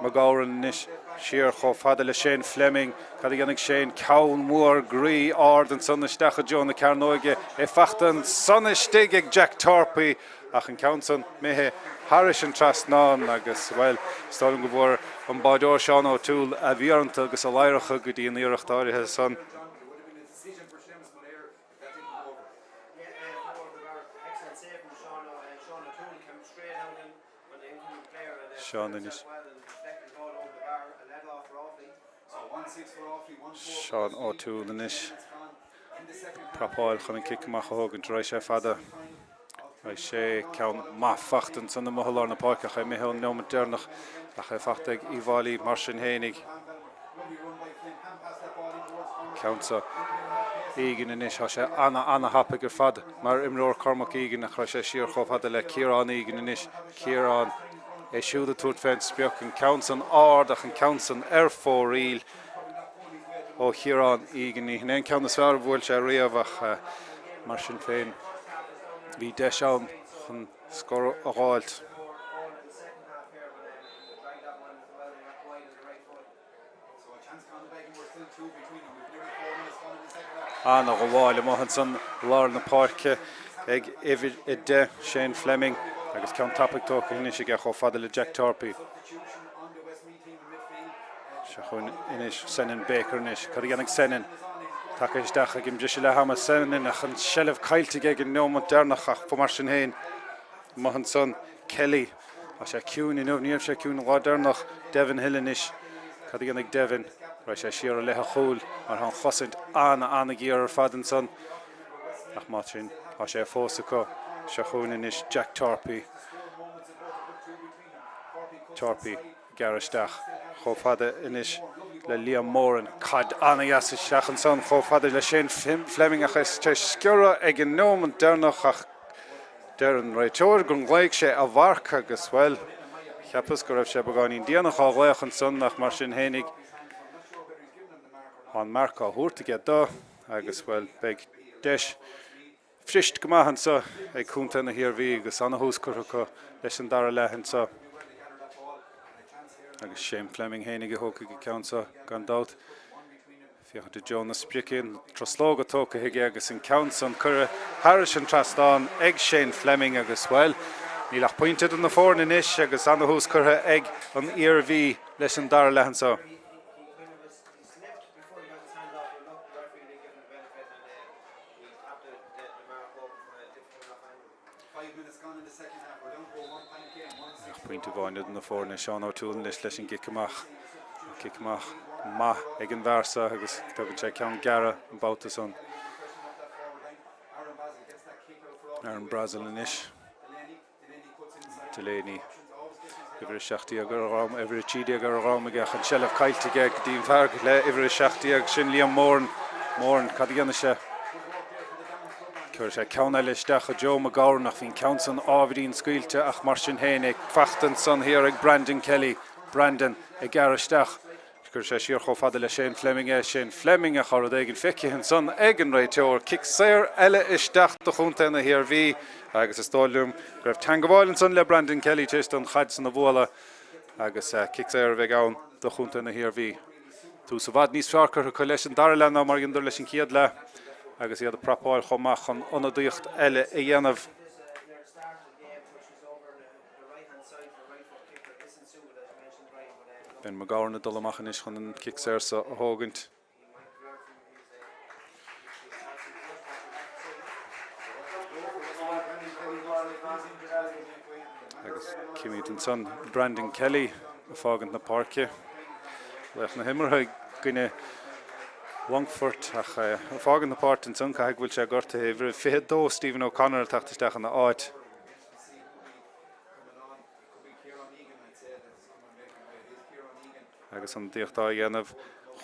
McGowran anois siar chomh fada le Shane Fleming. Cad a dhéanfaidh Shane? Ceann mór groí ard ansan isteach i dtreo na cearnóige. É fachta ansan istigh ag Jack Torpey ach an ceann san imithe thairis an trasnán agus, bhuel, is dóigh liom go bhfuair an báideoir Seán O'Toole a mhianta agus a ladhracha go dtí an iarracht áirithe san. Seán anois. Seán O'Toole anois. Prapáil chun an cic amach a thógaint. Raghaidh sé fada. Raibh sé ceann maith fachta ansan amuigh i lár na páirce ach é imithe ón neomat deireanach ach é fachta ag Uíbh Fhailí mar sin fhéinig. Ceann seo Egan anois, tá sé ana ana thapaidh ar fad mar imreoir Cormac Egan ach raibh sé siar chomh fada le Ciarán Egan anois. Ciarán é siúd ag tabhairt fén sprioc, an ceann san ard ach an ceann san ar fóraoil ó Chiarán Egan. Ní hin é an ceann is fearr a bhuail sé riamh ach mar sin féin bhí deis ann chun scor a dh'fháilt. Ana-ghabháil amuigh ansan lár na páirce ag uimhir 10, Shane Fleming, agus ceann tapaidh tógtha anois aige chomh fada le Jack Torpey. Seo chugainn anois Senan Baker anois. Cad a dhéanfaidh Senan? Tagtha isteach ag an mbriseadh leath ama Senan ach an tseilbh caillte aige ag an neomat deireanach ach mar sin féin amuigh ansan Kelly. Tá sé ciúin inniu, ní raibh sé ciúin an lá deireanach. Devin Hill anois. Cad a dhéanfaidh Devin? Raghaidh sé siar i leith a chúil mar tá an chosaint an-an-ghéar ar fad ansan. Ach mar sin, tá sé fós acu. Seo chugainn anois Jack Torpey. Torpey ag gearradh isteach chomh fada anois le Liam Moran. Caid an-dheas isteach ansan chomh fada le Shane Fleming ach é tar éis sciorradh ag an neomat deireanach ach Deir an réiteoir gur ghlaoigh sé a mharc agus, bhuel, cheapas go raibh sé beagáinín déanach á ghlaoch ansan ach mar sin fhéinig tá an marc á thabhairt aige do agus, bhuel, beidh deis fuirist go maith anso ag contae na hIarmhí agus ana-thús curtha acu leis an dara leath anso. Agus Shane Fleming fhéinig a thógfaidh an ceann seo gan dabht. Féachaint i dtreo na sprice, an truslóga tógtha aige agus an ceann san curtha thairis an trasnán ag Shane Fleming agus, bhuel, níl ach pointe idir na foirne anois agus ana-thús curtha ag an Iarmhí leis an dara leath anseo. Ach pointe amháin idir na foirne, Seán O'Toole anois leis an gcic amach. An cic amach maith ag an bhfear seo agus tugann sé ceann gearr an babhta san. Aaron Brassil anois. Delaney. Uimhir 17 ar a dhrom, uimhir 13 ar a dhrom aige ach an tseilbh caillte aige go dtí an fear le uimhir 17, sin Liam Moran. Moran, cad a dhéanfaidh sé? Chuir sé ceann eile isteach i dtreo McGowan ach bhí an ceann san ábhairín scaoilte ach mar sin féin é fachta ansan thiar ag Brandon Kelly. Brandon ag gearradh isteach. Chuir sé siar chomh fada le Shane Fleming é. Shane Fleming ach tá rud éigin feicthe ansan ag an réiteoir. Cic saor eile isteach do chontae na hIarmhí agus is dóigh liom go raibh teangabháil ansan le Brandon Kelly tar éis don chaid san a bhualadh agus cic saor a bheidh ann do chontae na hIarmhí. Tús i bhfad níos fearr curtha acu leis an dara leath ná mar a dheineadar leis an chéad leath agus iad ag prapáil chomh maith chun ionadaíocht eile a dhéanamh. Ben McGowan ag dul amach anois chun an cic saor seo a thógaint. Agus címid ansan Brandon Kelly ag fágaint na páirce. Laoch na himeartha i gcoinne Longfoirt ach ag fágaint na páirce ansan caithfidh go bhfuil sé gortaithe. Uimhir 22 Stephen O'Connor ag teacht isteach ina áit. Agus ionadaíocht á dhéanamh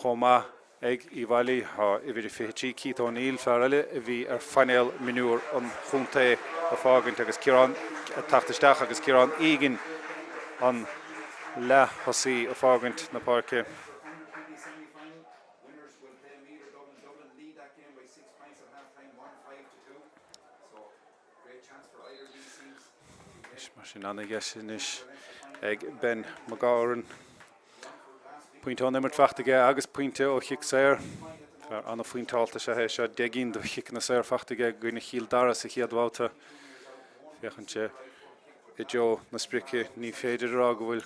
chomh maith ag Uíbh Fhailí, tá uimhir 23 Keith O'Neill, fear eile a bhí ar phainéal mionúr an chontae ag fágaint agus Ciarán ag teacht isteach agus Ciarán Egan an leath-thosaí ag fágaint na páirce. Mar sin ana-dheis anois ag Ben McGowan. Pointe ón imirt fachta aige agus pointe ó chic saor. Fear an-phointeálta is ea é seo. 10 gcinn de chiceanna saor fachta aige i gcoinne Chill Dara sa chéad bhabhta. Féachann sé i dtreo na sprice. Ní féidir a rá go bhfuil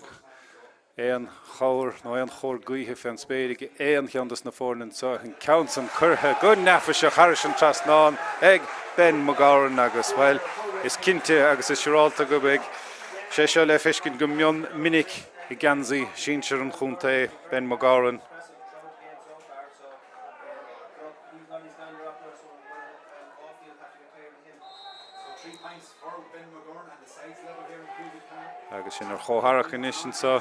aon chabhair nó aon chóir gaoithe fén spéir ag aon cheann dos na foirne anseo. An ceann san curtha go neafaiseach thairis an trasnán ag Ben McGowan agus, bhuel, is cinnte agus is siúrálta go mbeidh sé seo le feiscint go mion minic i ngeansaí sinsir an chontae, Ben McGowan. Agus sinn ar chomhtharrac anois anseo,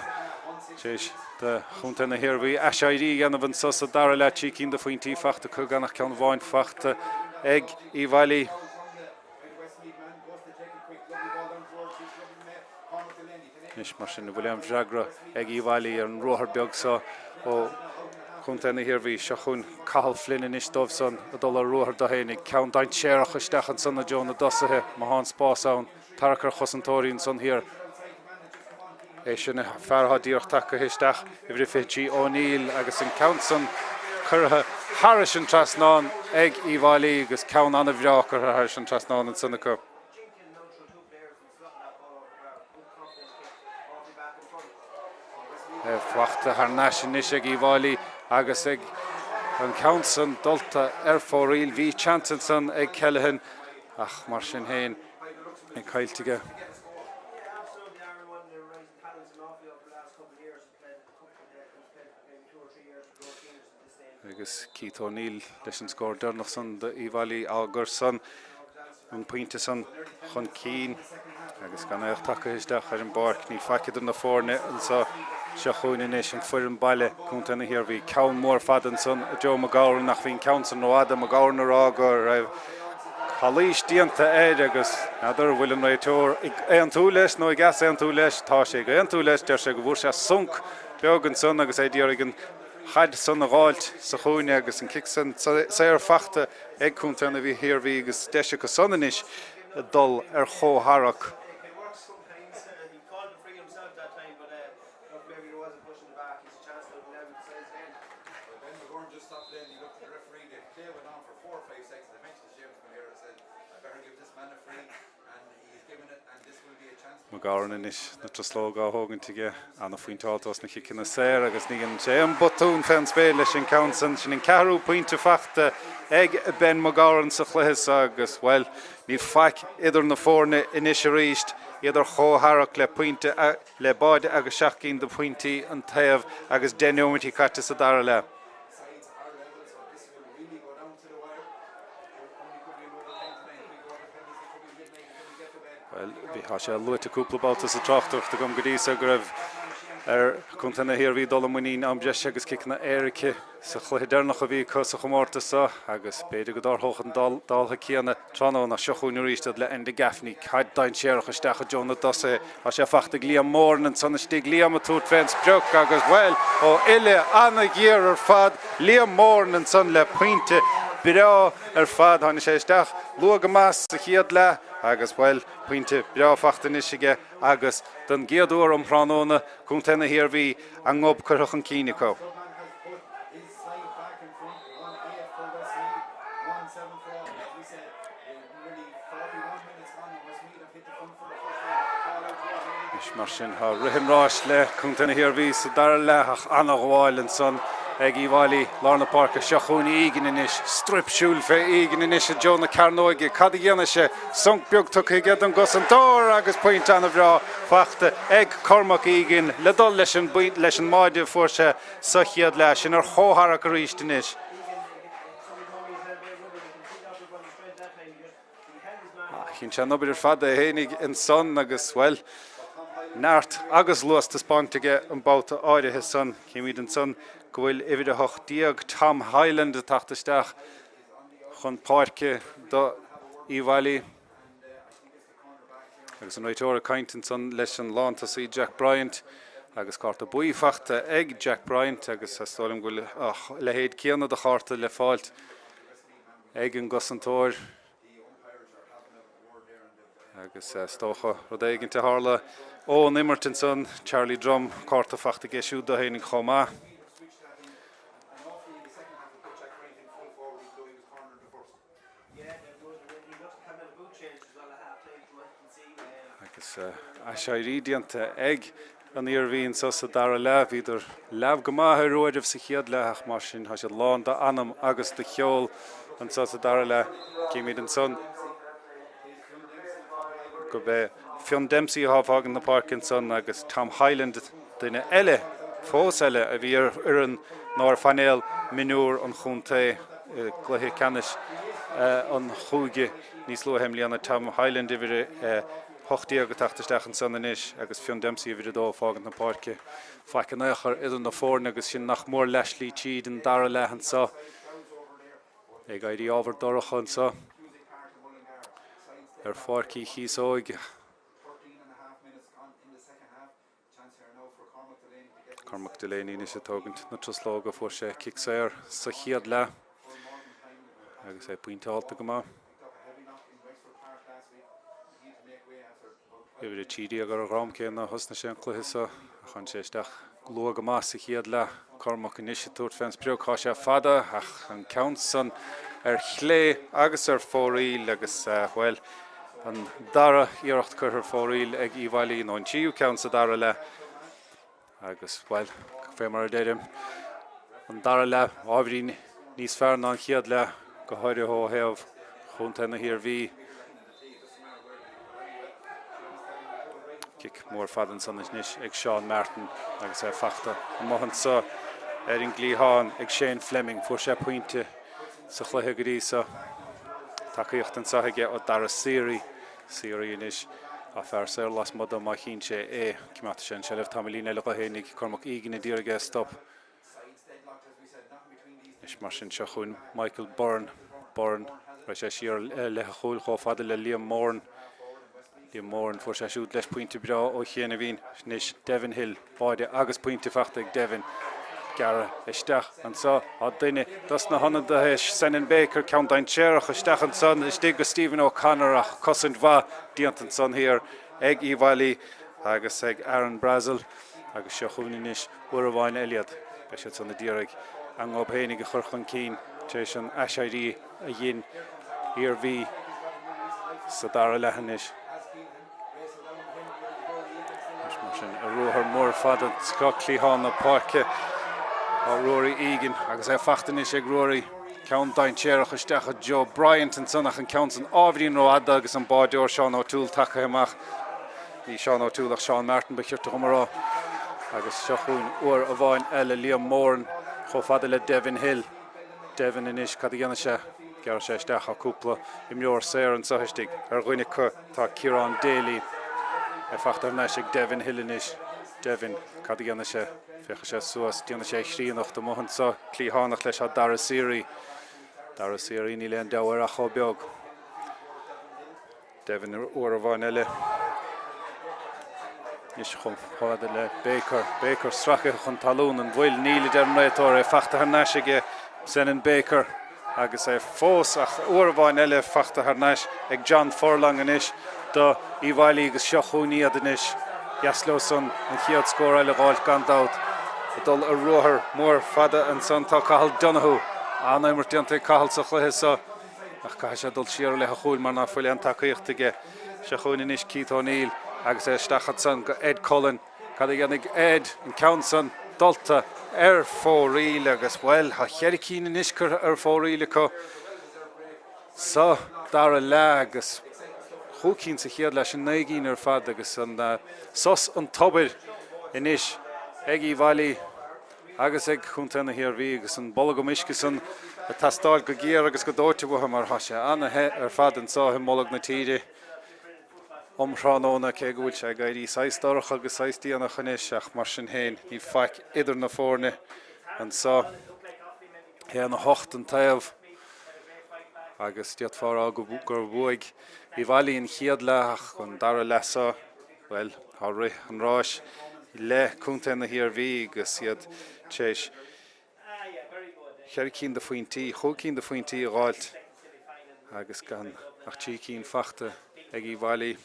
tar éis do Chontae na hIarmhí aiséirí a dhéanamh anseo sa dara leath, 3 cinn de phointí faighte acu gan ach ceann amháin faighte ag Uíbh Fhailí. Anois mar sin, an bhfuil aon bhfreagra ag Uíbh Fhailí ar an ruathar beag seo ó Chontae na hIarmhí? Seo chugainn Cathal Flynn anois dóibh san ag dul ar ruathar dó fhéinig. Ceann dainséarach isteach ansan i dtreo na dtosaithe má thá an spás ann. Tarrac ar chosantóirí ansan thiar. É sin an fear atá díreach tagtha isteach, uimhir a 23, O'Neill, agus an ceann san curtha thairis an trasnán ag Uíbh Fhailí agus ceann an-bhreá curtha thairis an trasnán ansan acu. Faighte thar n-ais anois ag Uíbh Fhailí agus ag an ceann san dulta ar fóraoil. Bhí chance ansan ag Kelleghan ach mar sin féin, é caillte aige. Agus Keith O'Neill leis an scór deireanach san d'Uíbh Fhailí á gcur san an pointe san chun cinn agus gan é ach tagtha isteach ar an bpáirc. Níl faic idir na foirne anseo. Seo chugainn anois an foireann baile, Contae na hIarmhí. Ceann mór fada ansan i dtreo McGovern ach bhí an ceann san rófhada. McGovern ag rá go raibh calaois déanta air agus n'fheadar an bhfuil an réiteoir ag aontú leis nó ag easaontú leis. Tá sé ag aontú leis, deir sé go bhfuair sé sonc beag ansan agus é ag iarraidh an chaid san a dh'fháilt sa chúinne agus an cic san saor fachta ag Contae na hIarmhí agus deis acu san anois dul ar chomhtharrac. McGovern anois, na truslóga á thógaint aige, ana-phointeálta os na chiceanna saor agus ní dhéanann sé aon botún fén spéir leis an ceann san. Sin an ceathrú pointe fachta ag Ben McGovern sa chluiche seo agus, bhuel, níl faic idir na foirne anois arís, iad ar chomhtharrac le pointe, le báide agus seacht gcinn de phointí an taobh agus 10 neomaití caite sa dara leath. Bhuel, bhí, tá sé luaite cúpla babhta sa tráchtaireacht agam go dtí seo go raibh ar Chontae na hIarmhí dul i muinín am breise agus ciceanna éirice sa chluiche deireanach a bhí acu sa chomórtas seo agus b'fhéidir go dtarlódh an dáltha céanna tráthnóna. Seo chugainn arís iad le Enda Gaffney, caid dainséarach isteach i dtreo na dtosaithe. Tá sé fachta ag Liam Moran ansan istigh, Liam ag tabhairt fén sprioc agus, bhuel, ó uille ana-ghéar ar fad, Liam Moran ansan le pointe breá ar fad. Tháinig sé isteach luath go maith sa chéad leath agus, bhuel, pointe breá fachta anois aige agus don gcéad uair um thráthnóna, Contae na hIarmhí a ngob curtha chun cinn acu. Anois mar sin tá rith an ráis le Contae na hIarmhí sa dara leath ach ana-ghabháil ansan ag Uíbh Fhailí, lár na páirce. Seo chugainn Egan anois, straip siúil fé Egan anois i dtreo na cearnóige. Cad a dhéanfaidh sé? Sonc beag tugtha aige don gcosantóir agus pointe ana-bhreá fachta ag Cormac Egan le dul leis an leis an mbáide a fuair sé sa chéad leath. Sinn ar chomhtharrac arís anois. Dhein sé an obair ar fad é fhéinig ansan agus, bhuel, neart agus luas taispeáinte aige an babhta áirithe san. Címid ansan go bhfuil uimhir 18, Tom Hyland, ag teacht isteach chun páirce do Uíbh Fhailí. Agus an réiteoir ag caint ansan leis an lántosaí Jack Bryant agus cárta buí fachta ag Jack Bryant agus is dóigh liom go bhfuil a leithéid céanna de chárta le fáilt ag an gcosantóir agus is dócha rud éigint a tharla ón imirt ansan, Charlie Drumm, cárta fachta aige siúd dó fhéinig chomh maith. Agus aiséirí déanta ag an Iarmhí anseo sa dara leath. Bhíodar leamh go maith ar uairibh sa chéad leath ach mar sin tá siad lán d'anam agus de cheol anseo sa dara leath. Címid ansan gurb é Fionn Dempsey atá ag fágaint na páirce ansan agus Tom Hyland, duine eile fós eile a bhí ar fhoireann nó ar phainéal mionúr an chontae i gcluiche ceannais an chúige níos luaithe i mbliana, Tom Hyland uimhir a. 18 ag teacht isteach ansan anois agus Fionn Dempsey uimhir 2 ag fágaint na páirce. Faic in aon chor idir na foirne agus sinn nach mór leathshlí tríd an dara leath anso. Ag éirí ábhar dorcha anso ar Pháirc Uí Chíosóig. Cormac Delaney anois ag tógaint na truslóga, fuair sé cic saor sa chéad leath agus é pointeálta go maith. Uimhir 13 ar a dhrom cé nár thosnaigh sé an cluiche seo ach tháinig sé isteach luath go maith sa chéad leath. Cormac anois ag tabhairt fén sprioc, tá sé fada ach an ceann san ar chlé agus ar fóraoil agus, bhuel, An dara iarracht curtha ar fóraoil ag Uíbh Fhailí, nó an tríú ceann sa dara leath agus, bhuel, fé mar a deirim, an dara leath ábhairín níos fearr ná an chéad leath, go háirithe ó thaobh chontae na hIarmhí. Cic mór fada ansan anois ag Seán Martin agus é fachta amuigh anso ar an gcliathán ag Shane Fleming. Fuair sé pointe. sa chluiche go dtí seo. Tacaíocht anseo aige ó Dara Seery. Seery anois tá fear saor lasmuigh dó má chíonn sé é. Coimeádfaidh sé an tseilbh tamaillín eile dho fhéinig. Cormac Egan a d'iarraidh é a stop. Anois mar sin seo chugainn Michael Byrne. Byrne, raghaidh sé siar i leith a chúil chomh fada le Liam Moran. Liam Moran, fuair sé siúd leis pointe breá ó chianaibhín. Anois Devin Hill, báide agus pointe fachta ag Devin. Gearradh isteach anso tá duine dos na hionadaithe, Senan Baker, ceann dainséarach isteach ansan istigh go Stephen O'Connor ach cosaint mhaith déanta ansan thiar ag Uíbh Fhailí agus ag Aaron Brazel agus seo chugainn anois uair amháin eile iad. Beidh siad san a d'iarraidh a ngob fhéinig a chur chun cinn tar éis an aiséirí a dhein Iarmhí sa dara leath anois. Anois mar sin, ar ruathar mór fada go cliathán na páirce tá Ruairí Egan agus é fachta anois ag Ruairí. Ceann dainséarach isteach ag Joe Bryant ansan ach an ceann san ábhairín rófhada agus an báideoir Seán O'Toole tagtha amach. Ní Seán O'Toole ach Seán Martin ba chirte dhom a rá. Agus seo chugainn uair amháin eile Liam Moran chomh fada le Devin Hill. Devin anois, cad a dhéanfaidh sé? Gearrfaidh sé isteach. Tá cúpla imreoir saor anseo istigh. Ar dhuine acu tá Ciarán Daly. É fachta thar n-ais ag Devin Hill anois. Devin, cad a dhéanfaidh sé? Féachfaidh sé suas, déanfaidh sé a chríonnacht amuigh anseo. Cliathánach leis tá Dara Seery. Dara Seery, níl aon deabhadh air ach chomh beag. Devin uair amháin eile. Anois chomh fada le Baker. Baker sractha chun talún. An bhfuil? Níl, a deir an réiteoir. É fachta thar n-ais aige Senan Baker agus é fós ach uair amháin eile fachta thar n-ais ag John Furlong anois do Uíbh Fhailí agus seo chugainn iad anois. Dheas leo san an chéad scór eile a dh'fháilt gan dabht. Ag dul ar ruathar mór fada ansan tá Cathal Donoghue. An-imirt déanta ag Cathal sa chluiche seo. Ach caithfidh sé dul siar i leith a chúil mar ná fuil aon tacaíocht aige. Seo chugainn anois Keith O'Neill agus é isteach ansan go Ed Cullen. Cad a dhéanfaidh Ed? An ceann san dulta ar fóraoil agus, bhuel, tá cheithre cinn anois curtha ar fóraoil acu sa dara leath agus chúig cinn sa chéad leath, sin 9 gcinn ar fad agus an sos an tobair anois ag Uíbh Fhailí. agus ag Contae na hIarmhí agus an bolgam uisce san ag teastáil go géar agus go dóite uathu mar tá sé ana-the ar fad anso i mbolg na tíre um thráthnóna cé go bhfuil sé ag éirí saghas dorcha agus saghas déanach anois ach mar sin féin níl faic idir na foirne anso. 1-8 an taobh agus d'fhéadfá a rá gur bhuaigh Uíbh Fhailí an chéad leath ach an dara leath seo, bhuel, tá rith an ráis le Contae na hIarmhí agus iad tar éis cheithre cinn de phointí, chúig cinn de phointí a dh'fháilt agus gan ach 3 cinn fachta ag Uíbh Fhailí.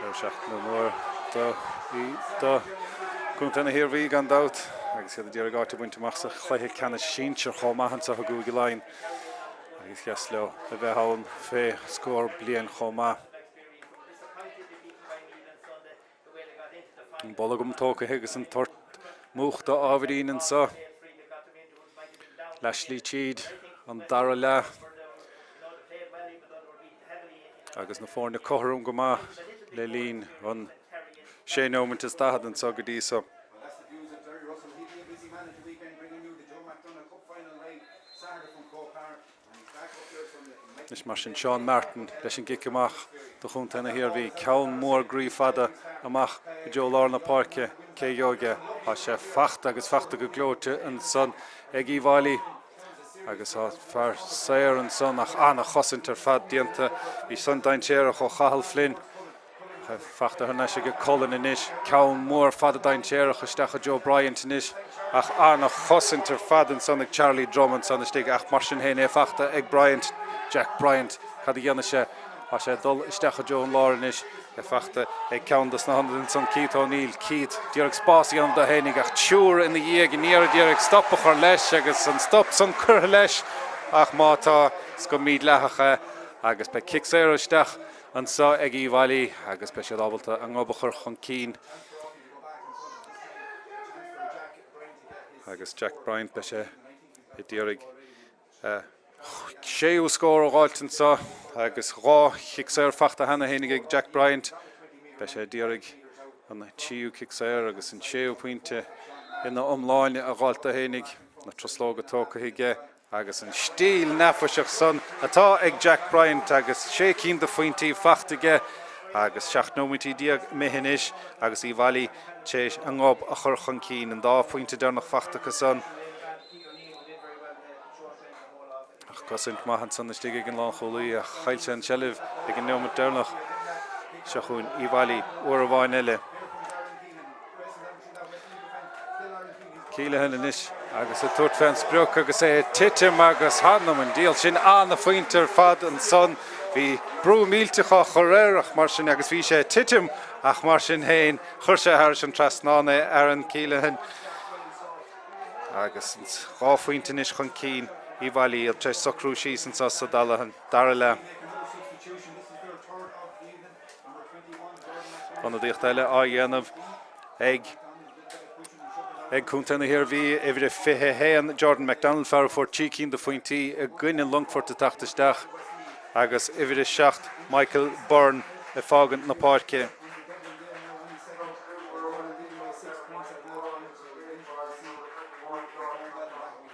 Deireadh seachtaine mór do Chontae na hIarmhí gan dabht agus iad ag iarraidh áit a bhaint amach sa chluiche ceannais sinsir chomh maith anseo i gCúige Laighean agus dheas leo a bheith ann fé scór bliain chomh maith. An bolgam tógtha agus an port múchta ábhairín anseo. Leathshlí tríd an dara leath agus na foirne cothrom go maith le linn an sé neomant is 40 anseo go dtí so. Anois mar sin Seán Martin leis an gcic amach do chontae na hIarmhí. Ceann mór groí fada amach i dtreo lár na páirce. Cé a gheobhaidh é? Tá sé fachta agus fachta go gleoite ansan ag Uíbh Fhailí agus tá fear saor ansan ach an-chosaint ar fad déanta. Bhí san dainséarach ó Chathal Flynn. Fachta thar n-ais aige Cullen anois. Ceann mór fada dainséarach isteach i dtreo Bryant anois ach an-chosaint ar fad ansan ag Charlie Drumm ansan istigh ach mar sin féin é fachta ag Bryant. Jack Bryant, cad a dhéanfaidh sé? Tá sé ag dul isteach i dtreo an láir anois. É fachta ag ceann dos na hionadaithe ansan, Keith O'Neill. Keith d'iarraidh spás a dhéanamh dó fhéinig ach triúr ina dhiaidh aniar a d'iarraidh stop a chur leis agus an stop san curtha leis ach má tá, is go mídhleathach é agus beidh cic saor isteach anseo ag Uíbh Fhailí agus beidh siad ábalta a ngob a chur chun cinn agus Jack Bryant, beidh sé ag iarraidh a séú scór a dh'fháilt anseo agus 2 chic saor fachta cheana fhéinig ag Jack Bryant. Beidh sé ag iarraidh an tríú cic saor agus an séú pointe ina iomláine a dh'fháilt dó fhéinig. Na truslóga tógtha aige Agus an stíl neafaiseach san atá ag Jack Bryant agus sé cinn de phointí fachta aige agus 17 nóiméintí imithe anois agus Uíbh Fhailí tar éis a ngob a chur chun cinn. An dá phointe deireanach fachta acu san. Ach cosaint maith ansan istigh ag an lánchúlaí ach chaill sé an tseilbh ag an neomat deireanach. Seo chugainn Uíbh Fhailí uair amháin eile. Keohane anois agus ag tabhairt fén sprioc agus é ag titim agus th'anam 'on diabhal sin ana-phointe ar fad ansan. Bhí brú millteach á chur air ach mar sin agus bhí sé ag titim ach mar sin féin chuir sé thairis an trasnán é Aaron Keohane agus an 2 phointe anois chun cinn Uíbh Fhailí iad tar éis socrú síos anso sa dara leath. Ionadaíocht eile á dhéanamh ag ag Contae na hIarmhí, uimhir a 21, Jordan McDonald, fear a fuair 3 cinn de phointí i gcoinne Longfoirt ag teacht isteach, agus uimhir a 7, Michael Byrne, ag fágaint na páirce.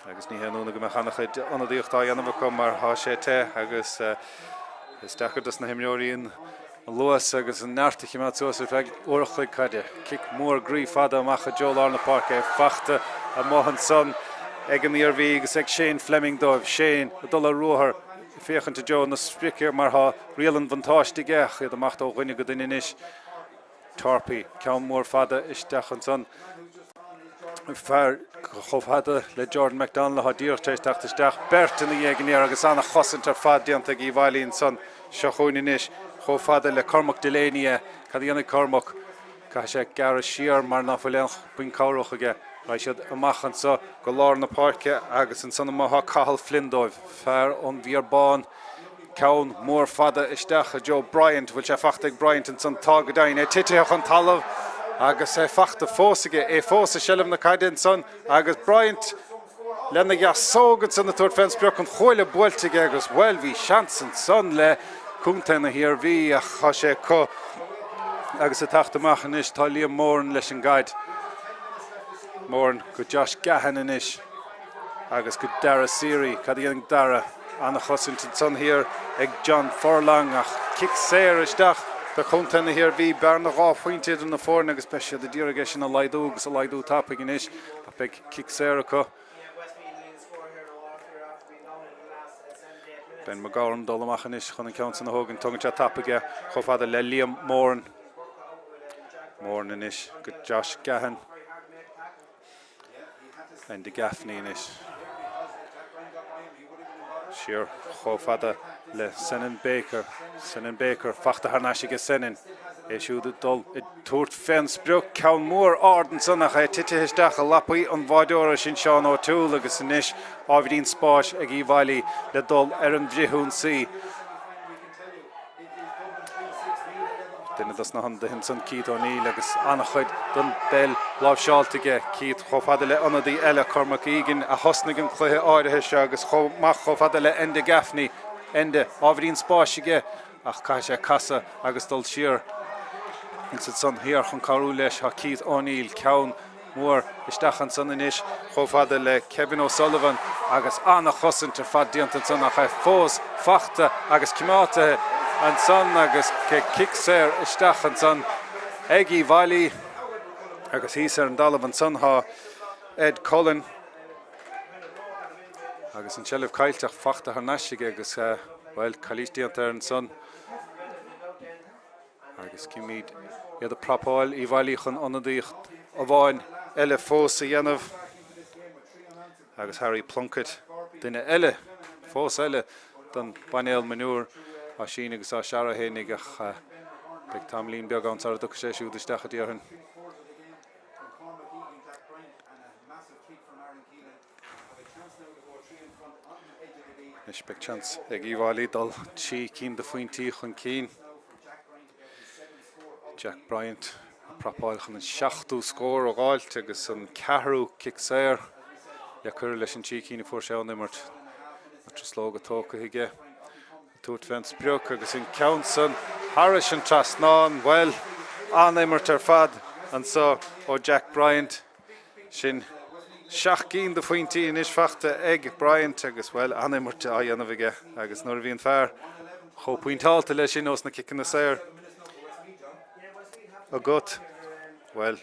Agus ní haon ionadh go mbeadh an-chuid ionadaíocht á dhéanamh acu mar tá sé te agus is deacair dos na himreoirí an luas agus an neart a chimeád suas ar feadh uair a chloig caide. Cic mór groí fada amach i dtreo lár na páirce, é fachta amuigh ansan ag an Iarmhí agus ag Shane Fleming dóibh. Shane ag dul ar ruathar ag féachaint i dtreo na sprice mar tá riail an bhuntáiste aige ach iad amach ó dhuine go duine anois. Torpey, ceann mór fada isteach ansan. Fear chomh fada le Jordan McDonald atá díreach tar éis teacht isteach. Beirt ina dhiaidh aniar agus an-chosaint ar fad déanta ag Uíbh Fhailí ansan. Seo chugainn anois chomh fada le Cormac Delaney é. Cad a dhéanfaidh Cormac? Caithfidh sé gearradh siar mar ná fuil aon phuinn cabhrach aige. Raghaidh siad amach anso go lár na páirce agus ansan amuigh tá Cathal Flynn dóibh, fear ón bhFíor Bán. Ceann mór fada isteach i dtreo Bryant. Bhfuil sé fachta ag Bryant ansan? Tá go deimhin. É titithe chun talaimh agus é fachta fós aige. É fós i seilbh na caide ansan agus Bryant lena dheasóg ansan ag tabhairt fén sprioc. An chuaille buailte aige agus, bhuel, bhí seans ansan le contae na hIarmhí ach tá sé acu agus ag teacht amach anois tá Liam Moran leis an gcaid. Moran go Josh Gahan anois agus go Dara Seery. Cad a dhéanfaidh Dara? An-chosaint ansan thiar ag John Furlong ach cic saor isteach do chontae na hIarmhí. Bearna 2 phointe idir na foirne agus beidh siad ag iarraidh é sin a laghdú agus a laghdú tapaidh anois ach beidh cic saor acu. Ben McGowan dul amach anois chun an ceann san a thógaint. Tógann sé tapaidh é chomh fada le Liam Moran. Moran anois go Josh Gahan. Enda Gaffney anois. Siar chomh fada le Senan Baker. Senan Baker fachta thar n-ais aige Senan. É siúd ag dul ag tabhairt fén sprioc. Ceann mór ard ansan ach é titithe isteach i lapaí an bháideora sin Seán O'Toole agus anois ábhairín spáis ag Uíbh Fhailí le dul ar an bhfrithionsaí. Duine dos na hionadaithe ansan, Keith O'Neill, agus an-chuid den bpeil láimhseáilte aige. Keith chomh fada le ionadaí eile, Cormac Egan, a thosnaigh an cluiche áirithe seo agus amach chomh fada le Enda Gaffney. Enda, ábhairín spáis aige ach caithfidh sé casadh agus dul siar. Ansan thiar chun cabhrú leis tá Keith O'Neill, ceann mór isteach ansan anois chomh fada le Kevin O'Sullivan. Agus an-chosaint ar fad déanta ansan ach é fós fachta agus coimeádta ansan agus cic saor isteach ansan ag Uíbh Fhailí agus thíos ar an dtalamh ansan tá Ed Cullen agus an tseilbh caillte ach fachta thar n-ais aige agus, bhuel, calaois déanta air ansan. Agus címid iad ag prapáil Uíbh Fhailí chun ionadaíocht amháin eile fós a dhéanamh. Agus Harry Plunkett, duine eile fós eile don bpainéal mionúr, á síneadh agus á searradh fhéinig ach beidh tamaillín beag ann sara dtiocfaidh sé siúd isteach a déarfainn. Anois beidh seans ag Uíbh Fhailí dul 3 cinn de phointí chun cinn. Jack Bryant ag prapáil chun an seachtú scór a dh'fháilt agus an ceathrú cic saor le cur leis an 3 cinn a fuair sé ón imirt. Na truslóga tógtha aige. Ag tabhairt fén sprioc agus an ceann san thairis an trasnán. Bhuel, an-imirt ar fad anso ó Jack Bryant. Sin seacht gcinn de phointí anois fachta ag Bryant agus, bhuel, an-imirt á dhéanamh aige agus nuair a bhíonn fear chomh pointeálta leis sin ós na ciceanna saor agat, bhuel,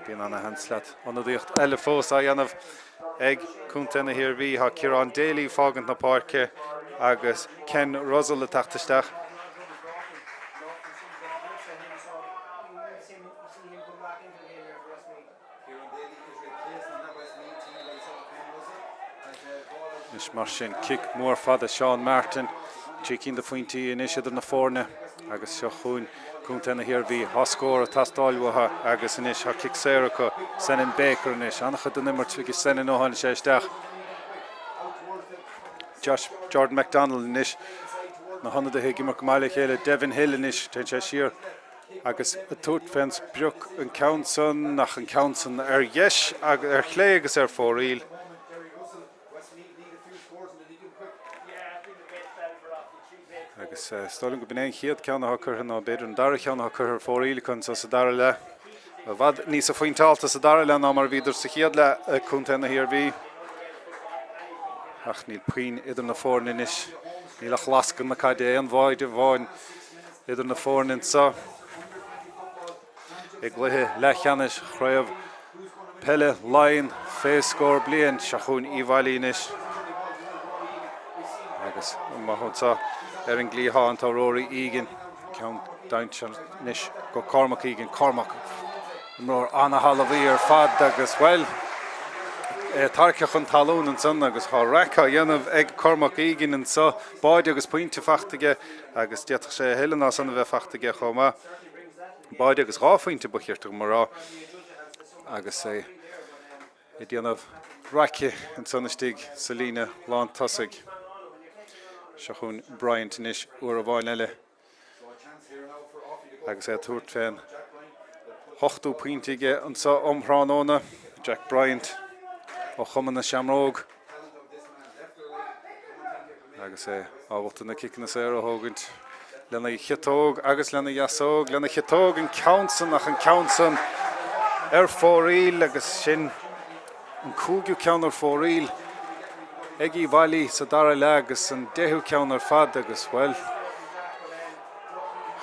bíonn ana-sheans leat. Ionadaíocht eile fós á dhéanamh ag contae na hIarmhí. Tá Ciarán Daly ag fágaint na páirce agus Ken Russell ag teacht isteach. Anois mar sin, cic mór fada Seán Martin. 3 cinn de phointí anois idir na foirne agus seo chugainn contae na hIarmhí. Tá scór ag teastáil uathu agus anois tá cic saor acu. Senan Baker anois. An-chuid den imirt ag Senan ó tháinig sé isteach. Josh Jordan McDonald anois. Na hionadaithe ag imirt go maith le chéile. Devin Hill anois. Téann sé siar. Agus ag tabhairt fén sprioc an ceann san, ach an ceann san ar dheis, ar chlé agus ar fóraoil. Agus is dóigh liom go b'in é an chéad ceann atá curtha, nó b'fhéidir an dara ceann atá curtha ar fóraoil acu anso sa dara leath. I bhfad níosa phointeálta sa dara leath ná mar a bhíodar sa chéad leath ag contae na hIarmhí. Ach níl puinn idir na foirne anois. Níl ach lascadh na caide, aon bháide amháin idir na foirne anseo i gcluiche leathcheannais Chraobh Peile Laighean fé scór bliain. Seo chugainn Uíbh Fhailí anois agus amach anseo ar an gcliathán tá Rory Egan, ceann dainséarach anois go Cormac Egan. Cormac, imreoir ana-thalmhaí ar fad agus, bhuel, é tarraicthe chun talún ansan agus tá raic á dhéanamh ag Cormac Egan anseo, báide agus pointe fachta aige. Agus d'fhéadfadh sé a thuilleadh ná san a bheith fachta aige chomh maith. Báide agus 2 phointe ba cheart dom a rá agus é ag déanamh raice ansan istigh sa líne lán tosaigh. Seo chugainn Bryant anois uair amháin eile agus é ag tabhairt fén ochtú pointe aige anso um thráthnóna. Jack Bryant ó Chumann na Seamróg. Agus é ábalta na ciceanna saora a thógaint lena chiotóg agus lena dheasóg, lena chiotóg an ceann san ach an ceann san ar fóraoil agus sin an cúigiú ceann ar fóraoil ag Uíbh Fhailí sa dara leath agus an deichiú ceann ar fad agus, bhuel,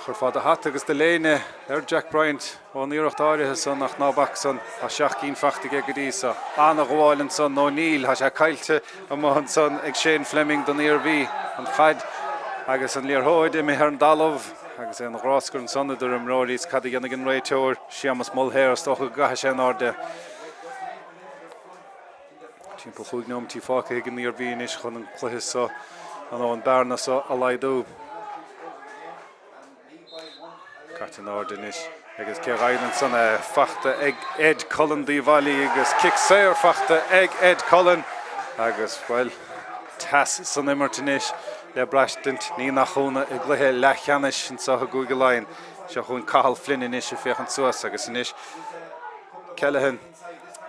chuirfeá do hata agus do léine ar Jack Bryant. Ón iarracht áirithe san, ach ná bac san, tá 7 gcinn fachta aige go dtí so. Ana-ghabháil ansan, nó níl, tá sé caillte amuigh ansan ag Shane Fleming don Iarmhí. An chaid agus an liathróid imithe ar an dtalamh agus é ina ghráscar ansan idir imreoirí is cad a dhéanfaidh an réiteoir, Séamus Mulhare, is dócha go gcaithfidh sé in airde. Timpeall chúig neomaití fágtha ag an Iarmhí anois chun an cluiche so, nó an bearna so a laghdú. Caite in airde anois agus cé a fhaigheann ansan é? Fachta ag Ed Cullen d'Uíbh Fhailí agus cic saor fachta ag Ed Cullen agus, bhuel, teas san imirt anois le braistint, ní nach ionadh i gcluiche leathcheannais anseo i gCúige Laighean. Seo chugainn Cathal Flynn anois ag féachaint suas agus anois Kelleghan,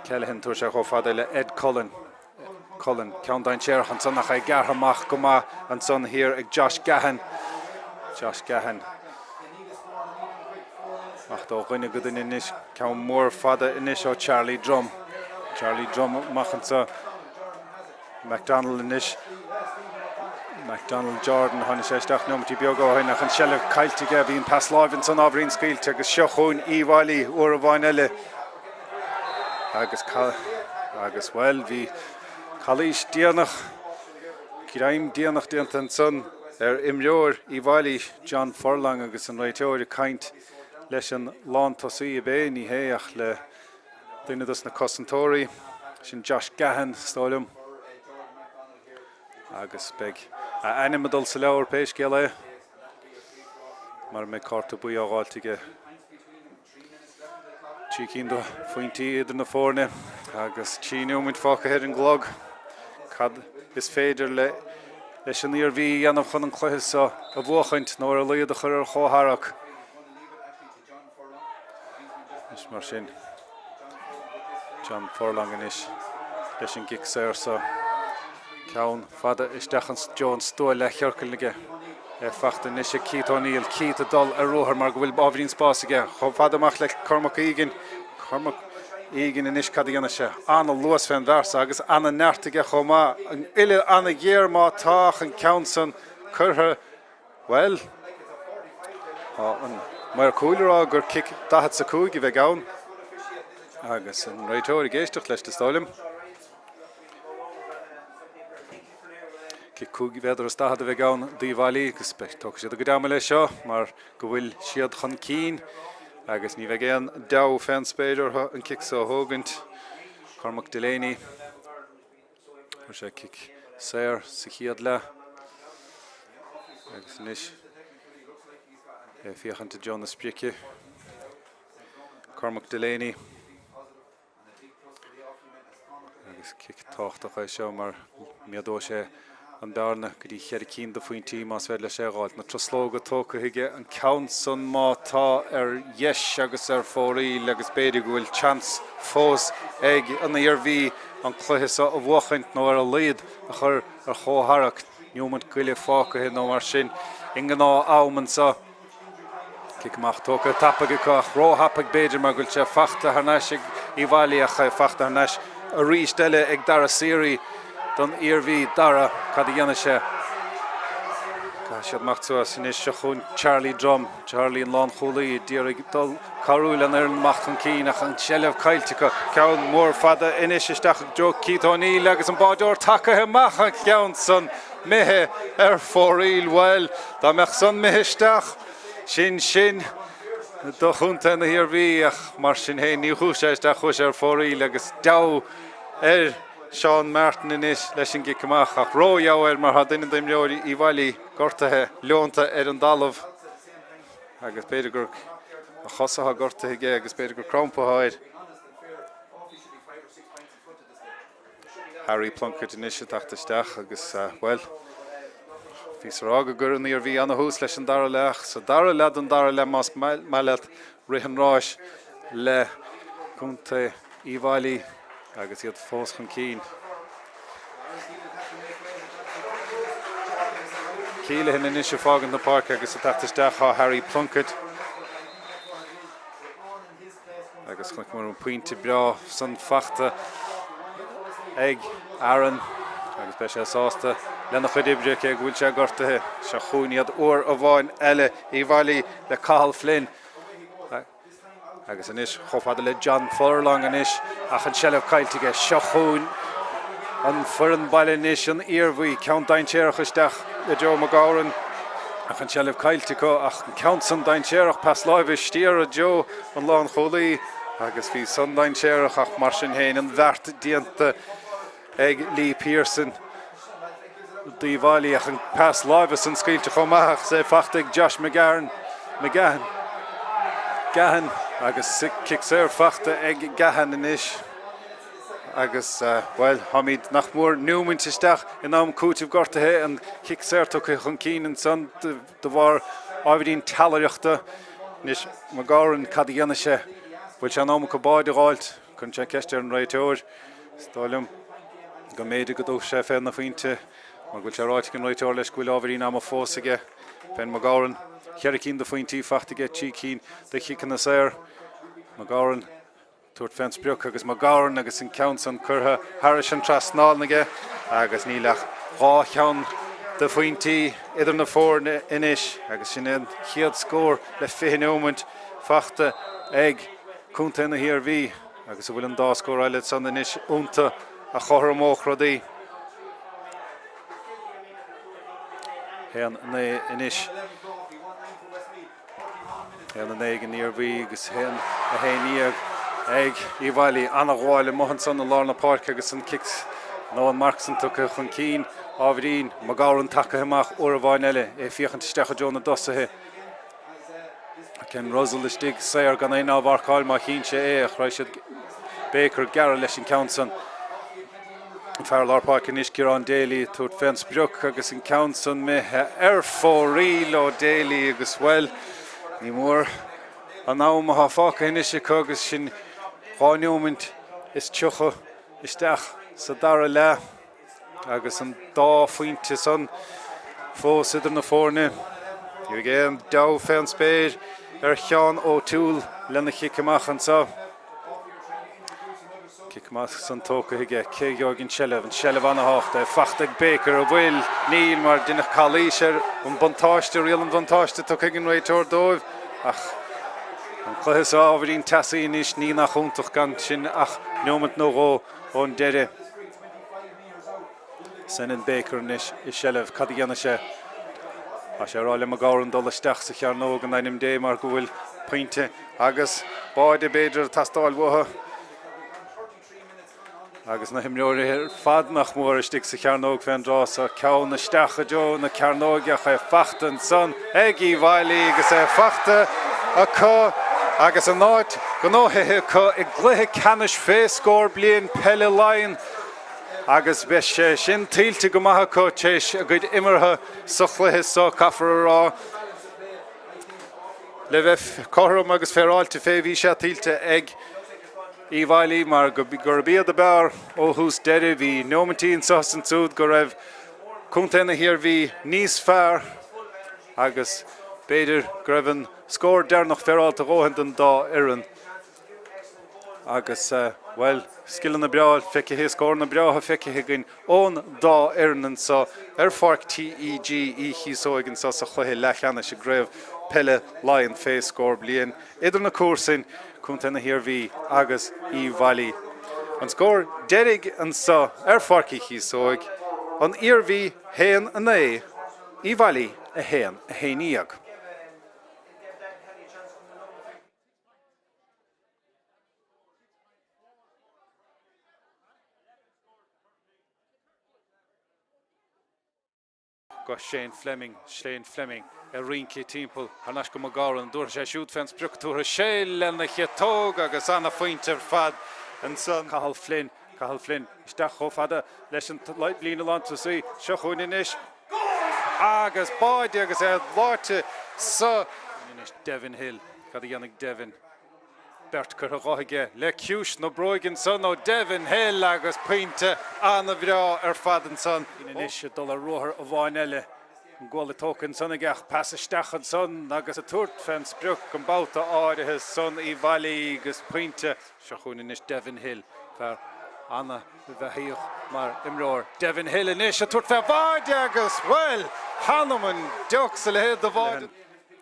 Kelleghan, tabharfaidh sé chomh fada le Ed Cullen. Cullen, ceann dainséarach ansan ach é gearrtha amach go maith ansan thiar ag Josh Gahan. Josh Gahan. Ach ó dhuine go duine anois, ceann mór fada anois ó Charlie Drumm. Charlie Drumm amach anso. McDonald anois. McDonald Jordan, tháinig sé isteach neomaití beaga ó shin ach an seilbh caillte aige. Bhí an pas láimhe ansan ábhairín scaoilte agus seo chugainn Uíbh Fhailí uair amháin eile. Agus agus bhuel bhí calaois déanach, greim déanach déanta ansan ar imreoir Uíbh Fhailí, John Furlong agus an réiteoir ag caint leis an lántosaí ab é, ní hé ach le Duine dos na cosantóirí, sin Josh Gahan, is dóigh liom, agus beidh a ainm ag dul sa leabhar pé scéal é, mara mbeidh cárta buí á dh'fháilt aige. 3 cinn de phointí idir na foirne agus 3 neomaint fágtha ar an gclog. Cad is féidir le leis an Iarmhí a dhéanamh chun an cluiche seo a bhuachaint nó ar a laghad a chur ar chomhtharrac? Anois mar sin, John Furlong anois leis an gcic saor seo. Ceann fada isteach i dtreo an stua leathchiorcail aige. É fachta anois ag Keith O'Neill. Keith ag dul ar ruathar mar go bhfuil ábhairín spáis aige. Chomh fada amach le Cormac Egan. Cormac Egan anois cad a dhéanfaidh sé? Ana-luas fén bhfear seo agus ana-neart aige chomh maith. An uillinn ana-ghéar má tá ach an ceann san curtha Bhuel, tá an maor cúil ag rá gur cic 45 a bheidh ann agus an réiteoir ag éisteacht leis, is dóigh liom. Cic 5 mhéadar is 40 a bheidh ann d'Uíbh Fhailí agus beidh tógfaidh siad a gcuid ama leis seo mar go bhfuil siad chun cinn agus ní bheidh aon deabhadh fén spéir orthu an cic seo a thógaint. Cormac Delaney. Fuair sé cic saor sa chéad leath agus anois é ag féachaint i dtreo na sprice. Cormac Delaney agus cic tábhachtach é seo mar méadóidh sé an bearna go dtí cheithre cinn de phointí más féidir leis é a dh'fháilt. Na truslóga tógtha aige, an ceann san má tá ar dheis agus ar fóraoil agus b'fhéidir go bhfuil seans fós ag an Iarmhí an cluiche seo a bhuachaint nó ar a laghad a chur ar chomhtharrac. Neomant go leith fágtha nó mar sin i ngnáth am anseo. Cic amach tógtha tapaidh acu ach róthapaidh b'fhéidir mar go bhfuil sé fachta thar n-ais ag Uíbh Fhailí ach é fachta thar n-ais arís eile ag Dara Seery don Iarmhí. Dara, cad a dhéanfaidh sé? Caithfidh siad imeacht suas anois. Seo chugainn Charlie Drumm. Charlie an lánchúlaí a d'iarraidh dul cabhrú lena fhoireann amach chun cinn ach an tseilbh caillte acu. Ceann mór fada anois isteach i dtreo Keith O'Neill agus an báideoir tacaithe amach an ceann san. Imithe ar fóraoil, bhuel, dá mbeadh san imithe isteach, sin sin do chontae na hIarmhí, ach mar sin féin, ní chuaigh sé isteach, chuaigh sé ar fóraoil agus deabhadh ar Seán Martin anois leis an gcic amach, ach ródheabhadh air mar tá duine d'imreoirí Uíbh Fhailí gortaithe, leonta ar an dtalamh agus b'fhéidir gur a chos atá gortaithe aige agus b'fhéidir gur crampa atá air. Harry Plunkett anois ag teacht isteach agus, bhuel, bhíos ag rá go gcuireann an Iarmhí ana-thús leis an dara leath ach sa dara leath den dara leath, más maith leat, rith an ráis le contae Uíbh Fhailí agus iad fós chun cinn. Keelehan anois ag fágaint na páirce agus ag teacht isteach tá Harry Plunkett. Agus chonaiceamar an pointe breá san fachta ag Aaron agus beidh sé sásta lena chuid oibre cé go bhfuil sé gortaithe. Seo chugainn iad uair amháin eile, Uíbh Fhailí le Cathal Flynn. Agus anois chomh fada le John Furlong anois ach an seilbh caillte aige. Seo chugainn an foireann baile anois, an Iarmhí, ceann dainséarach isteach i dtreo McGowran ach an tseilbh caillte acu ach an ceann san dainséarach, pas láimhe siar i dtreo an lánchúlaí agus bhí san dainséarach ach mar sin féin an bheart déanta ag Lee Pearson d'Uíbh Fhailí ach an pas láimhe san scaoilte chomh maith ach é fachta ag Josh McGarren, McGahan, Gahan agus cic saor fachta ag Gahan anois. Agus, bhuel, táimid nach mór neomaint isteach in am cúitimh gortaithe, an cic saor tugtha chun cinn ansan de bharr ábhairín teallaireachta. Anois, McGowran, cad a dhéanfaidh sé? Bhfuil sé in am acu báide a dh'fháilt? Cuireann sé ceist ar an réiteoir. Is dóigh liom go mb'fhéidir go dtabharfaidh sé féna phointe mar go bhfuil sé ráite ag an réiteoir leis go bhfuil ábhairín ama fós aige. Ben McGowran, cheithre cinn de phointí fachta aige, 3 cinn de chiceanna saor. McGowran. Tabhairt fén sprioc agus McGovern agus an ceann san curtha thairis an trasnán aige agus níl ach 2 cheann de phointí idir na foirne anois agus sin é an chéad scór le 20 neomaint fachta ag contae na hIarmhí agus a bhfuil an dá scór eile san anois iontu a chothromódh rudaí. 1, 9 anois. 1, 9 ag an Iarmhí agus 1, 11 ag Uíbh Fhailí. Ana-ghabháil amuigh ansan i lár na páirce agus an cic nó an marc san tugtha chun cinn ábhairín. McGovern tagtha amach uair amháin eile, é ag féachaint isteach i dtreo na dtosaithe. Ken Russell istigh saor gan éinne á mharcáil má chíonn sé é ach raibh siad Baker gearr leis an ceann san. An fear lár páirce anois Ciarán Daly ag tabhairt fén sprioc agus an ceann san imithe ar fóraoil ó Daly agus bhuel ní mór an am atá fágtha anois acu agus sin 2 neomaint is 30 isteach sa dara leath. Agus an dá phointe san fós idir na foirne, ní bheidh aon deabhadh fén spéir ar Sheán O'Toole lena chic amach anseo. Cic amach san tógtha aige. Cé a gheobhaidh an tseilbh? An tseilbh ana-thábhachtach. Fachta ag Baker. An bhfuil? Níl, mar deineadh calaois ar an buntáiste, riail an bhuntáiste tugtha ag an réiteoir dóibh. Ach an cluiche seo ábhairín teasaí anois, ní nach iontach gan sin ach neomant nó dhó ón deireadh. Senan Baker anois i seilbh. Cad a dhéanfaidh sé? Tá sé ag rá le McGovern dul isteach sa chearnóg in ainm Dé mar go bhfuil pointe agus báide b'fhéidir ag teastáil uathu. Agus na himreoirí ar fad nach mór istigh sa chearnóg fén dtráth so. Ceann isteach i dtreo na cearnóige ach é fachta ansan ag Uíbh Fhailí agus é fachta acu agus a n-áit gnóthaithe acu i gcluiche ceannais fé scór bliain peile Laighean agus beidh sé sin tuillte go maith acu tar éis a gcuid imeartha sa chluiche so, caithfear a rá. Le bheith cothrom agus féaráilte fé, bhí sé tuillte ag Uíbh Fhailí mar gurb iad a b'fhearr ó thús deireadh. Bhí neomaintí anseo is ansúd go raibh contae na hIarmhí níos fearr agus b'fhéidir go raibh an scór deireanach féaráilte a dhóthain don dá fhoireann. Agus, bhuel, scileanna breá feicthe, scóranna breátha feicthe againn ón dá fhoireann anseo ar pháirc TEG Uí Chíosóig anseo sa chluiche leathcheannais i gCraobh Peile Laighean fé scór bliain idir na comharsain, Contae na hIarmhí agus Uíbh Fhailí. An scór deiridh anseo ar Pháirc Uí Chíosóig, An Iarmhí 1, 9, Uíbh Fhailí 1, 11. Go Shane Fleming, Shane Fleming ag rince timpeall thar n-ais go McGovern, an dtabharfaidh sé siúd fén sprioc, tabharfaidh sé lena chiotóg agus ana-phointe ar fad ansan. Cathal Flynn, Cathal Flynn isteach chomh fada leis an líne lántosaí, seo chugainn anois agus báide agus é báite sa. Anois Devin Hill, cad a dhéanfaidh Devin? Beirt curtha dho aige le ciumhais na bróige ansan ó Devin Hill agus pointe ana-bhreá ar fad ansan. Anois ag dul ar ruathar amháin eile. An guala tógtha ansan aige ach pas isteach ansan agus ag tabhairt fén sprioc an babhta áirithe san Uíbh Fhailí agus pointe. Seo chugainn anois Devin Hill, fear ana-bheathaíoch mar imreoir. Devin Hill anois ag tabhairt fé bháide agus, bhuel, th'anam 'on deoch 's a leithéid de bháide.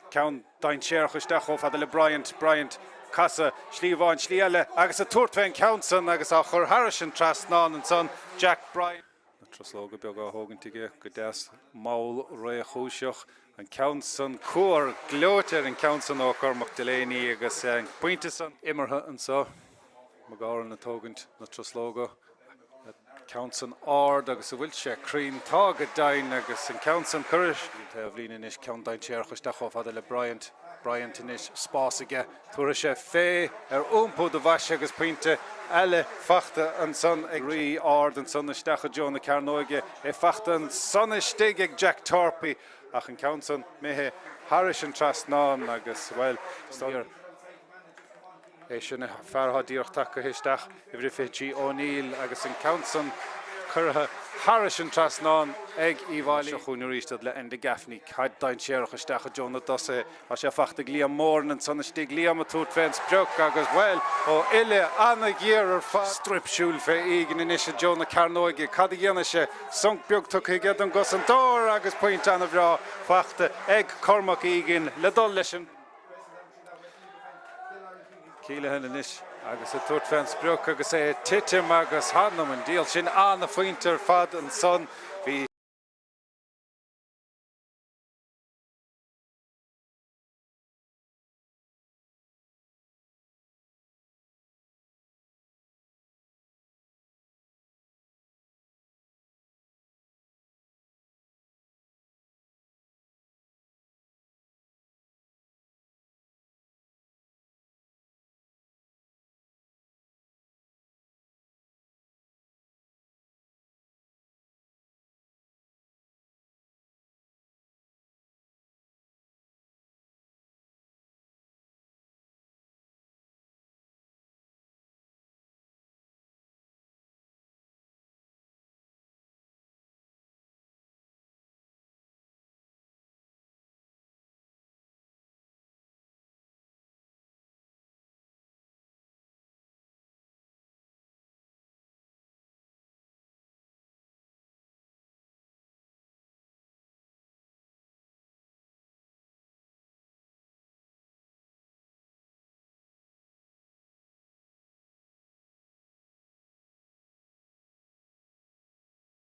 Ceann dainséarach isteach chomh fada le Bryant, Bryant, casadh, slí amháin, slí eile agus ag tabhairt fén ceann san agus á chur thairis an trasnán ansan, Jack Bryant. Na truslóga beaga á thógaint aige go deas mall réchúiseach. An ceann san cuar gleoite ar an ceann san ó Cormac Delaney agus an pointe san imeartha anso. McGauran ag tógaint na truslóga. Ceann san ard agus an bhfuil sé cruinn? Tá go deimhin agus an ceann san curtha an taobhlíne anois, ceann dainséarach isteach chomh fada le Bryant. Bryant anois, spás aige, tabharfaidh sé fé ar iompú do bhoise agus pointe eile fachta ansan ag Rí ard ansan isteach i dtreo na cearnóige, é fachta ansan istigh ag Jack Torpey ach an ceann san imithe thairis an trasnán agus, bhuel, É sin an fear atá díreach tagtha isteach, uimhir a 23 O'Neill agus an ceann san curtha thairis an trasnán ag Uíbh Fhailí. Seo chugainn arís iad le Enda Gaffney. Caid dainséarach isteach i dtreo na dtosaithe. Tá sé fachta ag Liam Moran ansan istigh. Liam ag tabhairt fén sprioc agus, bhuel, ó uille ana-ghéar ar fad. Straip siúil fé Egan anois i dtreo na cearnóige. Cad a dhéanfaidh sé? Sonc beag tugtha aige don gcosantóir agus pointe ana-bhreá fachta ag Cormac Egan le dul leis an. Keohane anois agus ag tabhairt fén sprioc agus é ag titim agus th'anam 'on diabhal, sin ana-phointe ar fad ansan.